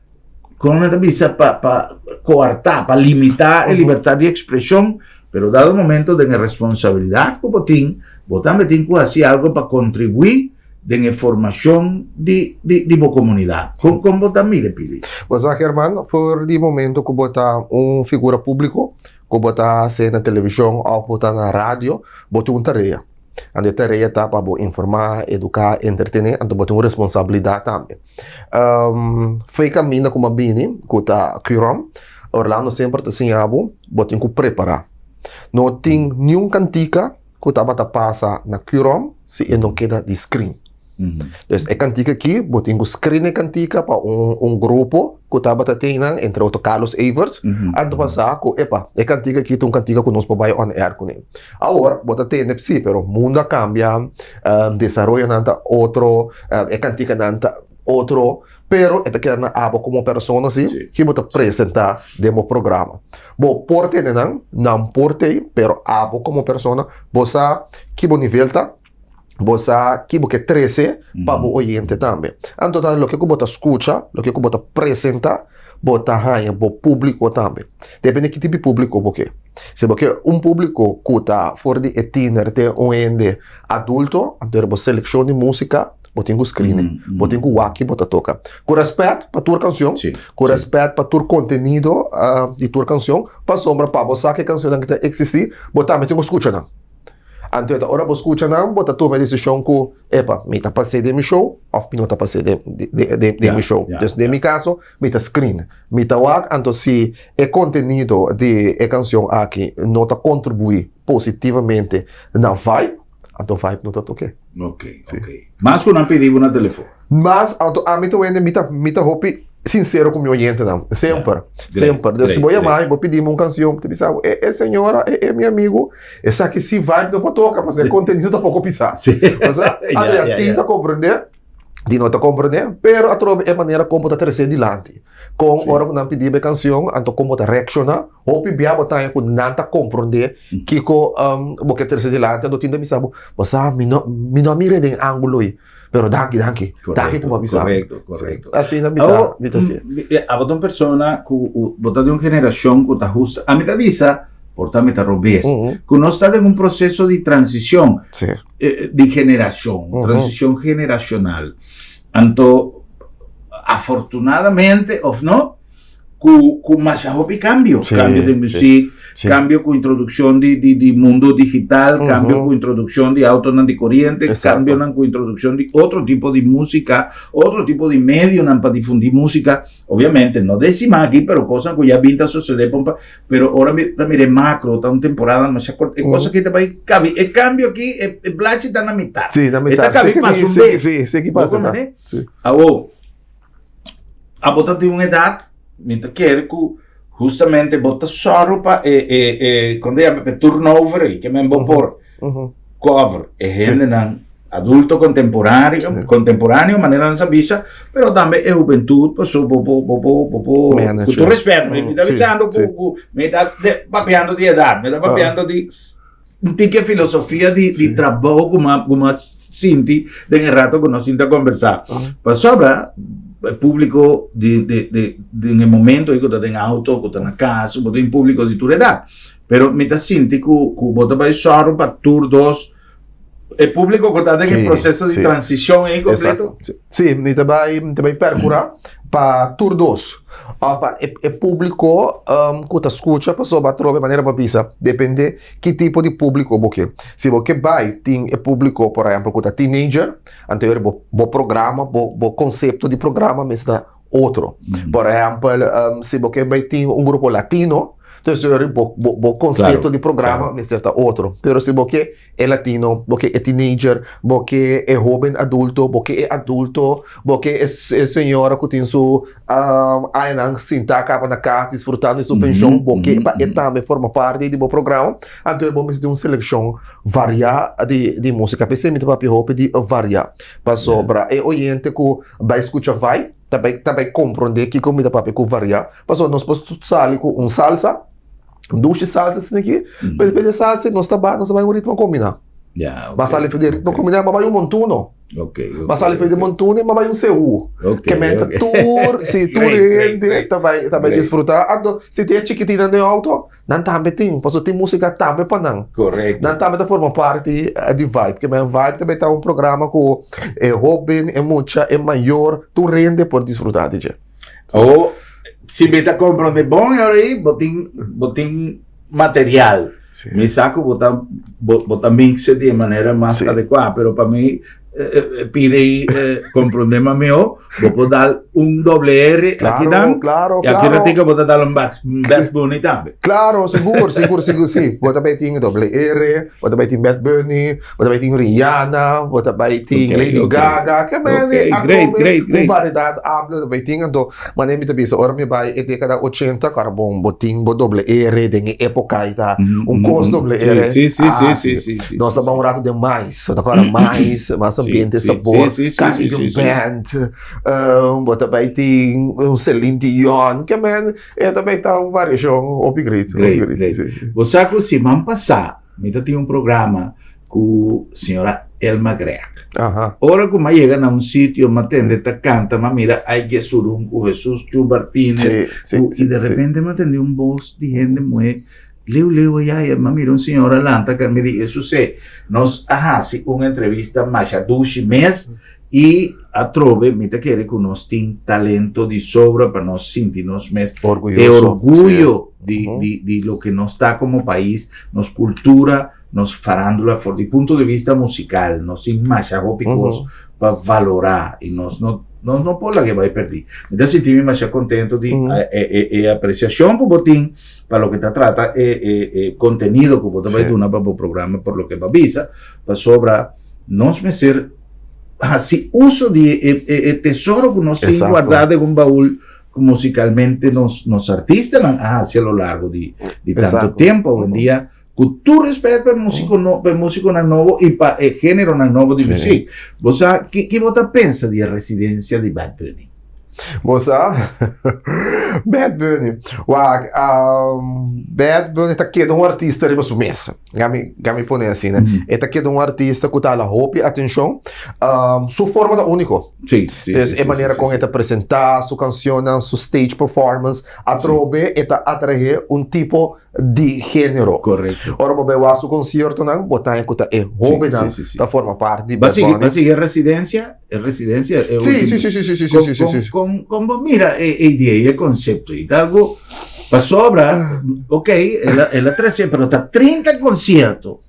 kon nan ta bisa, pa pa koartá, pa limitá e libertat di ekspreshon, pero dado momento den e responsabilidat ku bo tin, bo tambe tin ku hasi algu pa kontribuí den e formashon di di di bo komunidat. Kon kon bo ta mira e pidi? Bo sa German, for di momento ku bo ta un figura públiko, ku bo ta sea na televishon òf bo ta na radio, bo tin un tarea. Anto e tarea ta pa bo informá, eduká, entretené, anto bo tin un responsabilidat tambe. Fo'i kaminda ku mi a bini, ku ta Curom, Orlando semper ta siña bo, bo tin ku prepará. No tin niun kantika ku tabata pasa na Curom si e no keda di screen. Dus e kantika aki, bo tin ku screen e kantika pa un un grupo ku tabata tin nan, entre otro Carlos Everts, anto pa sa ku epa, e kantika aki ta un kantika ku nos por bai on air kuné. Awor, bo ta tende si, pero mundo a kambia, desaroyonan ta otro, e kantikanan ta otro, pero e ta keda na abo komo persona si, ki bo ta presentá den bo programa. Bo por tende nan, nan por tei, pero abo komo persona, bo sa ki bo nivel ta, Bo sa ki bo ke trese pa bo oyente tambe. Anto ta loke ku bo ta skucha, loke ku bo ta presentá, bo ta haña bo públiko tambe. Depende ki tipo di públiko bo ke. Si bo ke un públiko ku ta for di e tiner te un hende adulto, anto bo selekshon di músika bo tin ku skrini, bo tin ku wak ki bo ta toka. Ku rèspèt pa tur kanshon, ku rèspèt pa tur kontenido di tur kanshon, pasobra pa bo sa ku e kanshonnan ta eksistí, bo tambe tin ku skucha nan. Anto ta ora bo skucha nan, bo ta tuma e desishon ku, epa, mi ta pas'é den mi show òf mi no ta pas'é den den mi show. Dus den mi kaso, mi ta screen. Mi ta wak, anto si e kontenido di e kanshon aki no ta kontribuí positivamente na vibe, anto vibe no ta tok'é. Ok, ok. Mas ku nan pidi bo na telefon. Mas, anto ami ta wende, mi ta, mi ta hopi sincero ku mi oyentenan. Semper, semper. Dus si bo yama mi, bo pidi mi un kanshon, mi ta bisa bo, e, e señora, e, e mi amigu, esaki si vibe no por toka, pasobra e kontenido ta poko pisá. Osea, anto ya tin ta komprendé, tin no ta komprendé, pero atrobe e manera kon bo ta trese dilanti. Kon ora ku nan pidi bo e kanshon, anto kon bo ta reakshoná, hopi bia bo ta haña ku nan ta komprendé kiko bo ke trese dilanti, anto tin ta bisa bo, bo sa mi no, mi no a mira den ángulo ei. Pero danki, danki. Danki ku bo a bisa. Korekto, korekto. Asina mi ta, mi ta si. Abo ta un persona ku bo ta di un generashon ku ta husto, ami ta bisa, por ta mi ta robes, ku nos ta den un proseso di transishon di generashon, transishon generashonal. Anto, afortunadamente òf no, ku ku masha hopi kambio. Sí, Kambio den muziek, sí. kambio ku introdukshon di di di mundo digital, kambio ku introdukshon di autonan di koriente, Exacto. kambionan ku introdukshon di otro tipo di músika, otro tipo di medionan pa difundí músika. Obviamente no den siman aki, pero kosnan ku ya bin ta sosodé pa un pa, pero ora mi ta mira e macro, ta un temporada masha kort, e kos aki ta bai kabi, e kambio aki, e e blachi ta na mitat. Sí, na E ta mitat. kabi Sí, pas un sí, bes. sí, sí, ki Bo pasa ta. comprende? Sí. Awo, Abo ta di un edat, mi ta kere ku hustamente bo ta sòru pa e e e kon ta yama e turnover ei, ke men bo por cover e hendenan adulto kontemporario, kontemporaneo manera nan sa bisa, pero tambe e hubentut paso bo bo bo bo bo bo ku tur respèt, mi ta bisando ku ku mi ta papiando di edat, mi ta papiando di Un tiki e filosofia di, di trabou ku m'a ku m'a sinti den e rato ku nos sinta kombersá. Pasobra e públiko di di di den e momento ei ku ta den auto, ku ta na kas, bo tin públiko di tur edat. Pero mi ta sinti ku ku bo ta bai sòru pa tur dos e públiko ku ta den e proseso di transishon ei kompleto. Exacto. Sí, mi ta bai mi ta bai perkurá pa tur dos. Òf pa e e públiko ku ta skucha pasobra atrobe manera bo a bisa depende ki tipo di públiko bo ke. Si bo ke bai tin e públiko por ehèmpel ku ta teenager, anto bo bo programa bo bo konsepto di programa mester ta otro. Por ehèmpel si bo ke bai tin un grupo latino, entonces bo bo bo konsepto di programa mester ta otro. Pero si bo ke e latino, bo ke e teenager, bo ke e hoben adulto, bo ke e adulto, bo ke e señora ku tin su añanan sintá kaba na kas disfrutando di su penshon, bo ke pa e tambe forma parti di bo programa, anto bo mester tin un selekshon variá di músika. P'esei mi ta papia hopi di variá, pasobra e oyente ku bai skucha Vibe ta bai ta bai komprondé kiko mi ta papia ku variá, pasobra nos por sali ku un salsa. Dushi salsa asina aki, pero despues di salsa nos ta bai, nos ta bai un ritmo kombiná. Ya, Ba sali for di ritmo kombiná, ba bai un montuno. Ok, Ba sali for di montuno i ba bai un seú. Ok, Ke men ta ok. tur, si tur Great, great, hende great. ta bai, ta bai Great. disfrutá. Anto, si tin e chikitinnan den outo, nan tambe tin, pasobra tin músika tambe pa nan. Korekto. Nan tambe ta forma parti di Vibe. Ke men Vibe ta bai ta un programa ku e hóben, e mucha, e mayor, tur hende por disfrutá di dje. O si mi ta comprende bon e ora ei, bo tin, bo tin material. Sí. Mi sa ku bo ta, bo, bo ta mixe di e manera mas Sí. adecuá, pero pa mi, Pide comprende ma mihó, bo por dal un doble R claro, aki dan. Claro, y aki claro. ratica bo ta dal un Bad, Bad Bunny tambe. Claro, sigur, sigur, sigur, si. Bo ta bay tin doble R, bo ta bay tin Bad Bunny, bo ta bay tin Rihanna, bo ta bay tin Okay, Lady okay. Gaga. Ke men Okay, a great, come great, un great. variedad amplio ta bay tin. Anto, manera mi ta bisa, ora mi bay e década 80, kora bon, bo tin bo doble R den e época y ta un cos doble R. Sí, sí, sí, Ah, sí, sí, sí, Nos sí, ta un rato de mais, bo ta kora mais, mas ambiente, sabor, Caribbean Band, bo ta bai tin un Celine Dion, ke men, e ta bai ta un variashon hopi great, hopi Great, great, great. sí. Bo sa ku siman pasá mi ta tin un programa ku señora Elma Greg. Aha. Ora ku m'a yega na un sitio, m'a tende ta kanta, m'a mira Ay Jesurún ku Jesus Chu Martinez, Sí, sí, ku, sí, i de sí. repente m'a tende un bos di hende muhé Leu leu ayá y m'a mira un señora lanta ka mi di e suse nos a hasi un entrevista masha dushi mes y atrobe mi ta kere ku nos tin talento di sobra pa nos sinti nos mes e Orguyoso, orguyo sí. di Ujú. di di loke nos ta komo pais, nos kultura, nos farándula for di punto di vista musical nos tin masha hopi kos Ujú. pa valorá y nos no nos no por laga e bai perdí. Mi ta sinti mi masha kontento di Ujú. e e e apresiashon ku bo tin pa loke ta trata e e e kontenido ku bo ta bai duna pa bo programa por loke bo a bisa, pasobra nos mester hasi uso di e e e tesoro ku nos tin guardá den un baul ku musikalmente nos nos artistanan a hasi a lo largo di di tanto tempo. Awendia ku tur respet pa e musiko no pa e musikonan nobo i pa e géneronan nobo di musik, bo sa ki ki bo ta pensa di e residensia di Bad Bunny? Bo sa? Bad Bunny. Wak, Bad Bunny ta keda un artista riba su mes. Gami, gami pone asina. E ta keda un artista ku ta hala hopi atenshon. Su forma ta úniko. Sí, sí, Dus sí, e sí, manera sí, kon sí. e ta presentá su kanshonnan, su stage performance, atrobe e ta atraé un tipo di género. Correcto. Ora bo bai wak su conciertonan, bo ta ku ta e hóbennan sí, sí, sí. ta forma parti di Ba Bad sigui, Bunny. ba sigui e residencia, e residencia. E Sí, último. sí, sí, sí, sí, sí, Con, sí, sí, con, sí. con, con bo mira e, e idea y e concepto y tal algo pasobra, ok, el a, el a trece, pero ta 30 concierto.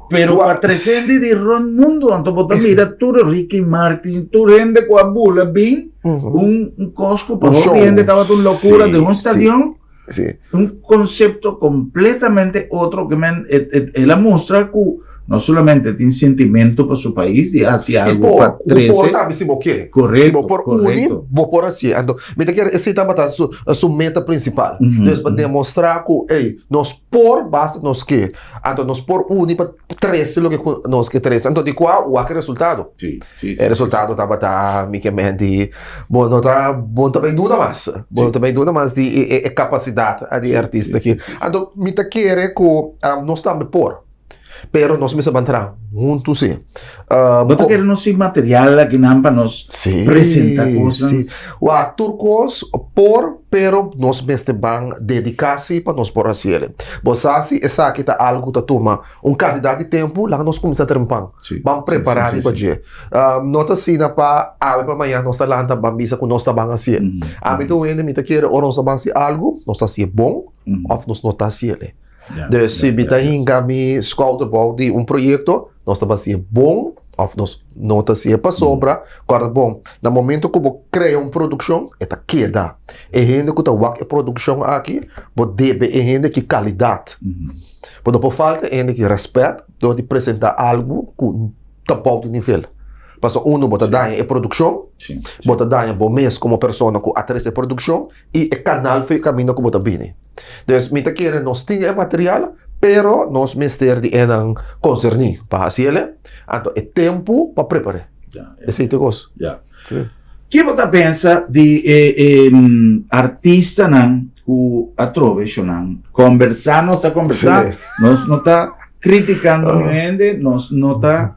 Pero Wa- pa trece di rond mundo, anto bo ta mira tur Ricky Martin, tur hende cu a bula bin, un, un cosco pa Un hopi show. hende tabata un locura Sí, de un sí. stadion. Sí. Un concepto completamente otro que men, et, et, el a mustra cu no solamente tin sentimento pa su pais y haci Y algo por, pa y por trece. tambe si bo ke. Correcto, Si bo por uni, correcto. bo por haci. Anto, mi ta kere esey tabata su, su meta principal. Dus pa demostra cu, ey, nos por basta nos ke. Anto nos por uni pa trece loke cu nos ke trece. Anto di cua wak e resultado. Sí, sí, sí, E resultado tabata mi ke men di bo no ta bo no ta bay duda mas. Bo no ta bay duda mas di e e e capacidad di e artista aki. Anto mi ta kere cu nos tambe por. Pero nos mester ban traha huntu si. Bo ta kere nos sin material akinan pa nos presenta cosnan? Si, wak tur cos por pero nos mester ban dedica si pa nos por haci el. Bo sa si esaki ta algo cu ta tuma un cantidad di tempo laga nos cuminsa trempan. Ban prepara riba dje. No ta asina pa awe pa mañana nos ta lanta ban bisa cu nos ta ban haci el. Ami ta un hende mi ta kere ora nos ta ban haci algo nos ta haci bon of nos no ta haci el. Dus si mi ta hinka mi skouder bou di un proyekto, nos ta hasié bon òf nos no ta hasié pasobra kòrda bon, na momento ku bo krea un produkshon e ta keda. E hende ku ta wak e produkshon aki, bo debe e hende ki kalidat. Bo no por falta e hende ki rèspèt dor di presentá algu ku ta bou di nivel. Pasobra unu bo ta daña e produkshon, bo ta daña bo mes komo persona ku a trese e produkshon i e kanal for e kaminda ku bo ta bini. Dus mi ta kere nos tin e material, pero nos mester di enan konserní pa hasi ele, anto e tempu pa prepar'é. Ja, ja. Esei ta e kos. Ja. Sí. Ke bo ta pensa di e e artistanan ku atrobe shownan kombersá? Nos ta kombersá, Sí. nos no ta kritikando niun hende, nos no ta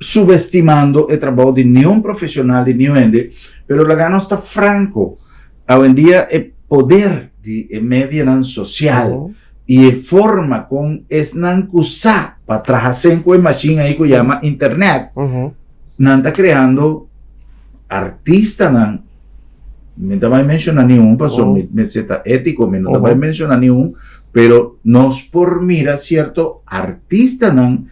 subestimando e trabou di niun profesional di niun hende, pero laga nos ta franko, awendia e poder di e medianan sosial i e forma kon esnan ku sa pa traha sen ku e mashin ei ku yama internet, nan ta kreando artistanan, mi ta bai menshona niun pasobra mi mester ta étiko, mi no ta bai menshona niun, pero nos por mira sierto artistanan.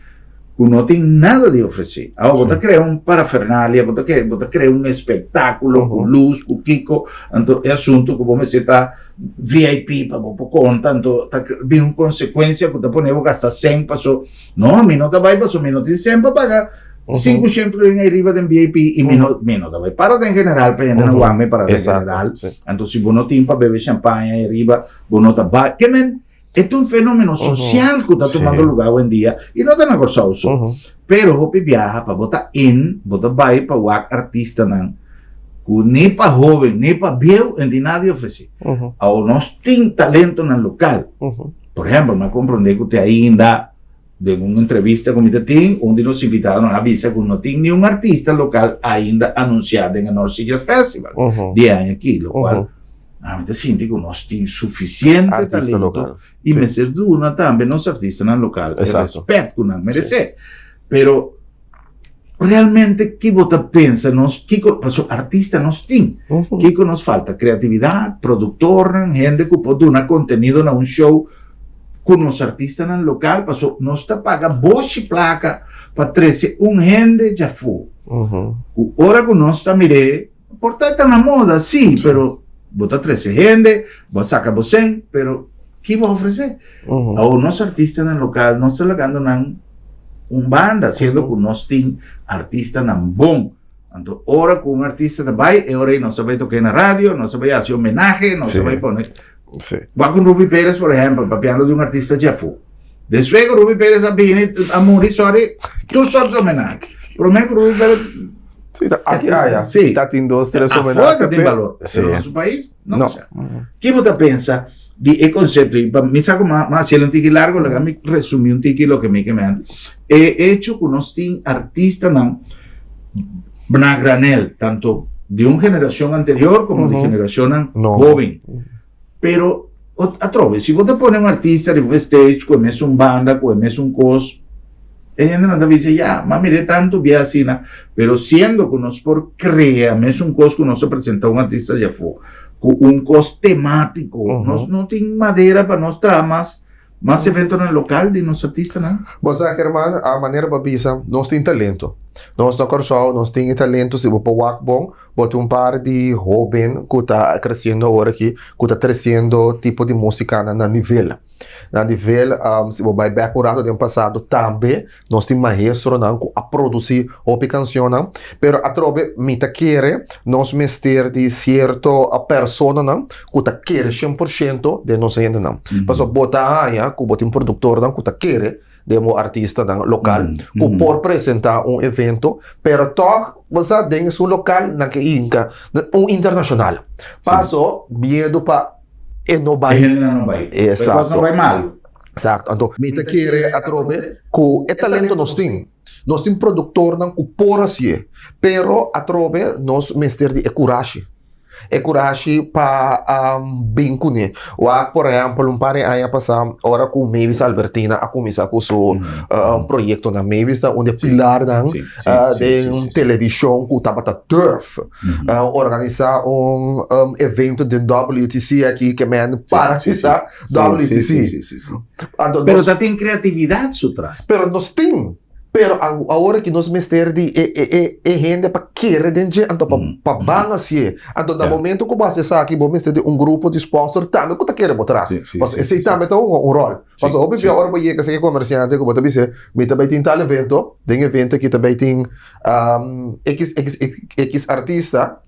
ku no tin nada di ofresé. Awa bo ta krea un parafernalia, bo ta krea, bo ta krea un espektákulo ku lus, ku kiko, anto e asuntu ku bo mester ta VIP pa bo por konta, anto ta bin un konsekuensia ku ta pone bo gasta sèn paso, no, mi no ta bai paso mi no tin sèn pa paga 500 florin ei riba den VIP i mi no, mi no ta bai para den general pa hende nan wak mi para den general. Anto si bo no tin pa bebe shampaña ei riba, bo no ta bai. Ke men E ta un fenomeno social ku ta tumando lugá awendia i no ta na Kòrsou so. Pero hopi biaha pa bo ta in, bo ta bai pa wak artistanan ku ni pa hóben ni pa bieu en tin nada di ofresé. Awor nos tin talentonan lokal. Por ehèmpel, mi a komprondé ku te ainda den un entrevista ku mi ta tin, un di nos invitadonan a bisa ku no tin niun artista lokal ainda anunsiá den e North Sea Jazz Festival di e aña aki, lokual Ami ta sinti ku nos tin sufisiente Artista talento lokal. i Sí. mester duna tambe nos artistanan lokal e Exacto. respet ku nan meresé. Pero realmente ki bo ta pensa nos kiko paso artista nos tin. Ujú. Kiko nos falta? Kreatividat, produktornan, hende ku por duna kontenido na un show ku nos artistanan lokal paso nos ta paga boshi plaka pa trese un hende djafó. Ujú. Ku ora ku nos ta mir'é Por ta ta na moda, sí, pero bo ta trece hende, bo a saca bo cen, pero ki bo a ofrece? Awor nos artistanan local nos ta lagando nan un banda, siendo cu nos tin artistanan bon. Anto ora cu un artista ta bay, e ora ey nos ta bay toca na radio, nos ta bay haci homenahe, nos ta bay pone. Wak con Ruby Perez, por ehempel, papiando di un artista djafu. Despues cu Ruby Perez a bini, a muri, sorry, tur soort di homenahe. Prome cu Ruby Perez Sí, ta aki aya. Sí. Ta tin dos, tres Afuera homenahe. ta tin valor. Sí. Pero na su país, no. No. O Ki bo ta pensa di e concepto? Y pa mi sa ku ma, ma haciendo un tiki largo, laga mi resumi un tiki loke mi ke men. E hecho ku nos tin artistanan na granel, tanto di un generacion anterior como di generacionnan No. joven. Pero atrobe, si bo ta pone un artista riba un stage ku e mesun banda, ku e mesun kos, e hendenan ta bisa, ya, m'a mir'é tantu bia asina. Pero siendo ku nos por krea mesun kos ku nos ta presentá un artista di afó, ku un kos temátiko, nos no tin madera pa nos traha mas, mas eventonan lokal di nos artistanan. Bo sa, German, a manera bo a bisa, nos tin talento. Nos na Kòrsou, nos tin e talento, si bo por wak bon, Bo tin un par di hoben ku ta kresiendo awor aki, ku ta tresiendo tipo di musikanan na nivel. Na nivel, si bo bai bek un rato den pasado tambe nos tin maestronan ku a produsí hopi kanshonnan, pero atrobe mi ta kere nos mester di sierto personanan ku ta kere shen por shento den nos hendenan. Pasobra bo ta haña ku bo tin produktornan ku ta kere den bo artistanan lokal ku por presentá un evento, pero tòg bo sa den esun lokal nan ke hinka un internashonal. Paso miedu pa e no bai. E hendenan no bai. Exacto. E kos no bai malu. Exacto. Anto mi ta kere atrobe ku e talento nos tin. Nos tin produktornan ku por hasié, pero atrobe nos mester di e kurashi. E kurashi pa bin kuné. Wak por ehèmpel un par di aña pasá ora ku Mavis Albertina a kuminsá ku su proyektonan. Mavis ta un di e pilarnan den televishon ku tabata durf organisá un evento den WTC aki ke men paralisá WTC. Pero ta tin kreatividat su tras. Pero nos tin. Pero awor aki nos mester di e e e e hende pa kere den dje, anto pa pa ban hasié. Anto na momento ku bo hasi esaki, bo mester di un grupo di sponsor tambe ku ta kere bo tras. Pasobra esei tambe ta hunga un ròl. Pasobra hopi bia ora bo yega esaki komersiante ku bo ta bis'é, mi ta bai tin tal evento, den evento aki ta bai tin x x x x artista,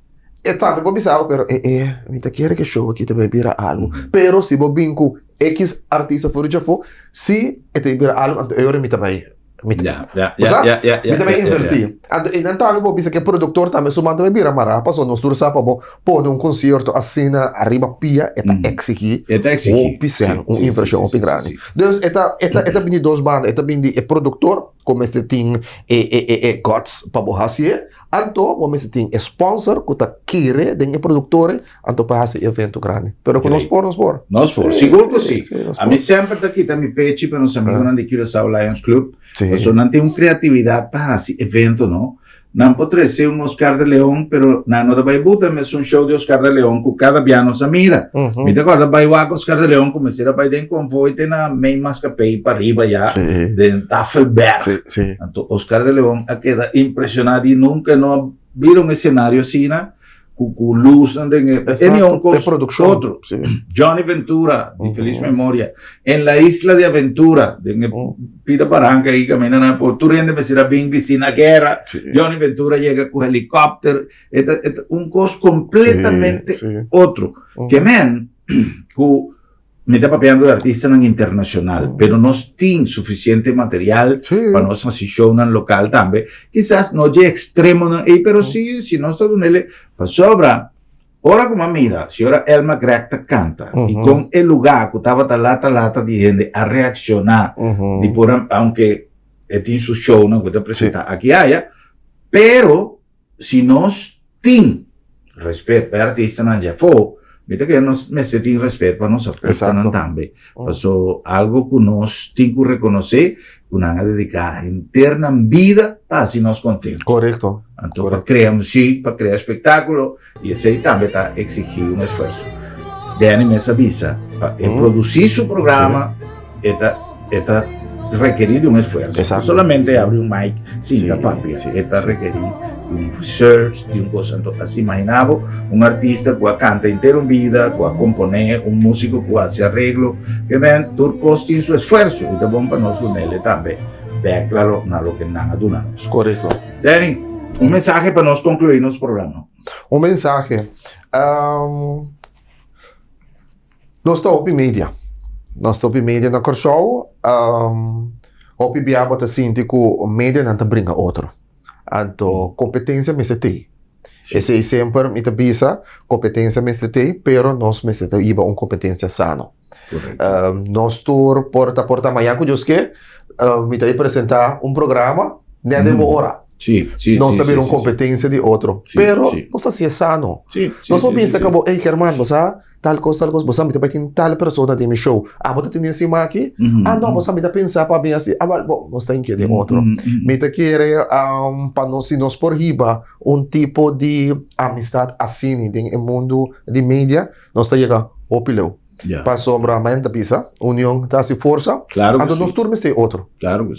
e tambe por bisa bo, pero e e mi ta kere ku e show aki ta bai bira algu. Pero si bo bin ku X artista for di djafó, si e ta bira algu, anto e ora mi ta bai, mi ta, Ya, ya, bo sa? ya, ya, ya, Mi ta bai ya, ya, invertí. ya. Anto einan tambe bo bisa ku e produktor tambe su man ta bai bira mará, pasobra nos tur sa pa bo pone un konsierto asina ariba pia, e ta eksigí E ta eksigí. hopi sèn, Sí, un sí, sí, invershon sí, hopi sí, grandi. sí. Dus e ta, e ta, e ta bini dos banda, e ta bini di e produktor ku mester tin e, e, e, e guts pa bo hasié, anto bo mester tin e sponsor ku ta kere den e produktore, Anto pa hasi evento grandi. Pero ku nos por, nos por. Nos por, sigur ku si. A mi semper ta kita mi pechi pa nos amigunan di Curaçao Lions Club. Pasobra nan tin un kreatividat pa hasi evento, no? Nan por trese un Oscar de Leon, pero nan no ta bai buta mesun show di Oscar de Leon ku kada bia nos a mira. Mi ta kòrda bai wak Oscar de Leon ku mester a bai den konvoi te na Main Maskapei pa riba ya, den Tafelberg. Anto Oscar de Leon a keda impreshoná di nunka no a bira un esenario asina ku ku lusnan den e e un kos otro. Johnny Ventura di feliz memoria en la isla de aventura den e pida baranka ahí kaminda nan por tur hende mester a bin bisti na guera. Johnny Ventura yega ku helikòpter e ta e ta un kos kompletamente otro. Ke men ku Mi ta papiando di artistanan internacional, pero nos tin suficiente material pa nos haci shownan local tambe. Kisas no dje extremonan ei, pero si, si nos ta dunele pasobra. Ora cu mi a mira señora Elma Greg ta canta y con e lugar cu tabata lata lata di hende a reacciona di por, aunke e tin su shownan cu ta presenta aki aya, pero Si nos tin respet pa e artistanan dje afó, mi ta kere nos mester tin respet pa nos artistanan tambe. Paso algo ku nos tin ku rekonosé ku nan a dediká henter nan bida pa hasi nos kontentu. Korekto. Anto pa krea musik, pa krea espektákulo, i esei tambe ta eksigí un esfuerso. Danny mes a bisa, pa e produsí su programa, E ta e ta rekerí di un esfuerso. No solamente abri un mic sinta papia. E ta rekerí di un research, di un cosa. Anto asi imagina bo un artista ku a kanta henter un bida, ku a komponé, un músiko ku a hasi areglo. Ke men tur kos tin su esfuerso i ta bon pa nos dun'el tambe bèk na loke nan a duna nos. Korekto. Danny, un mensahe pa nos konkluí nos programa. Un mensahe. Nos ta hopi media. Nos ta hopi media na Kòrsou. Hopi bia bo ta sinti ku medianan ta bringa otro. Anto kompetensia mester tei. Esei semper mi ta bisa, kompetensia mester tei, pero nos mester ta hiba un kompetensia sano. Nos tur por ta por ta mañan ku Dios ke, mi ta presentá un programa nèt den bo ora. Nos ta bira un kompetensia di otro. Pero nos ta hasié sano. Nos por bisa ku bo, ey German, bo sa Tal kos, tal kos, bo sa mi ta bai tin tal persona den mi show. Abo ta tene esima aki? Ah, no, bo sa mi ta pensa pa bin asi. Ah, bo, nos ta inke den otro. Mi ta kere pa nos, si nos por hiba un tipo di amistad asini den e mundu di media, nos ta yega hopi leu. Pasobra men ta bisa, union ta hasi forsa. Anto nos tur mester e otro.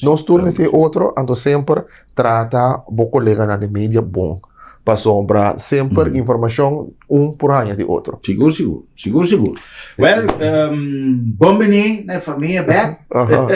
Nos tur mester e otro, anto semper Trata bo koleganan di media bon, pasobra semper mm. informashon un por haña di otro. Sigur, sigur, sigur, sigur. Well, um, bon bini na familia bek. Uh -huh.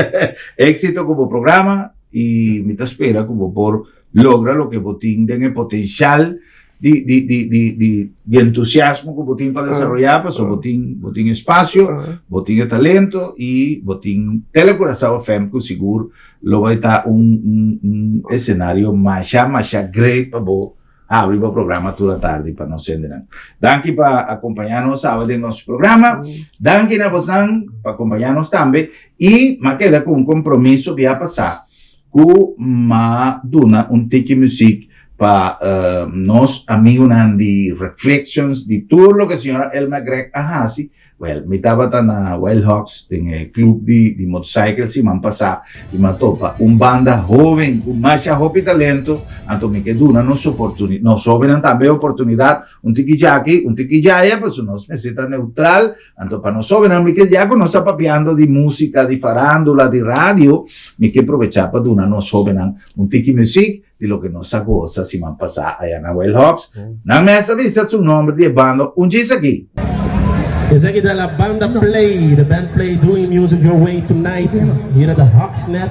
Éxito ku bo programa i mi ta spera ku bo por logra lo ke bo tin den e potencial di, di, di, di, di, di entusiasmo ku bo tin pa desaroyá, pasobra bo tin, bo tin espacio, bo tin e talento i bo tin Telecuraçao FM ku sigur lo bai ta un, un, un escenario masha, masha great pa bo habri bo programa tur atardi pa nos hendenan. Danki pa acompañá nos awe den nos programa. Danki na bosnan pa acompañá nos tambe i m'a keda ku un compromiso bia pasá. Ku m'a duna un tiki muziek pa nos amigunan di Reflections di tur loke señora Elma Gregg a hasi. Well, mi tabata na Wild Hogs den e club di di motorcycle siman pasá i m'a topa un banda hoben ku masha hopi talento, anto mi ke duna nos oportuni nos hobennan tambe e oportunidat un tiki djaki, un tiki djaya, pasobra nos mester ta neutral. Anto pa nos hobennan mi ke ya ku nos ta papiando di músika, di farándula, di radio, mi ke probechá pa duna nos hobennan un tiki muzik di loke nos a gosa siman pasá aya na Wild Hogs. Nan mes a bisa su nòmber di e banda un djis aki. Esaki ta la banda Play, the band Play doing music your way tonight here at the Hawks Net.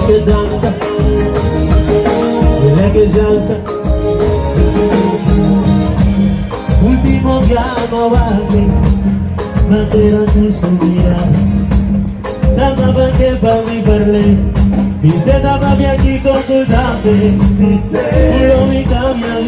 Lekker dansa, lekker dansa. Ultimo piano avanti, manterrà tu sognare. Sa che pa mi parle, mi se da papia chi consultate, mi se lo mi cambia.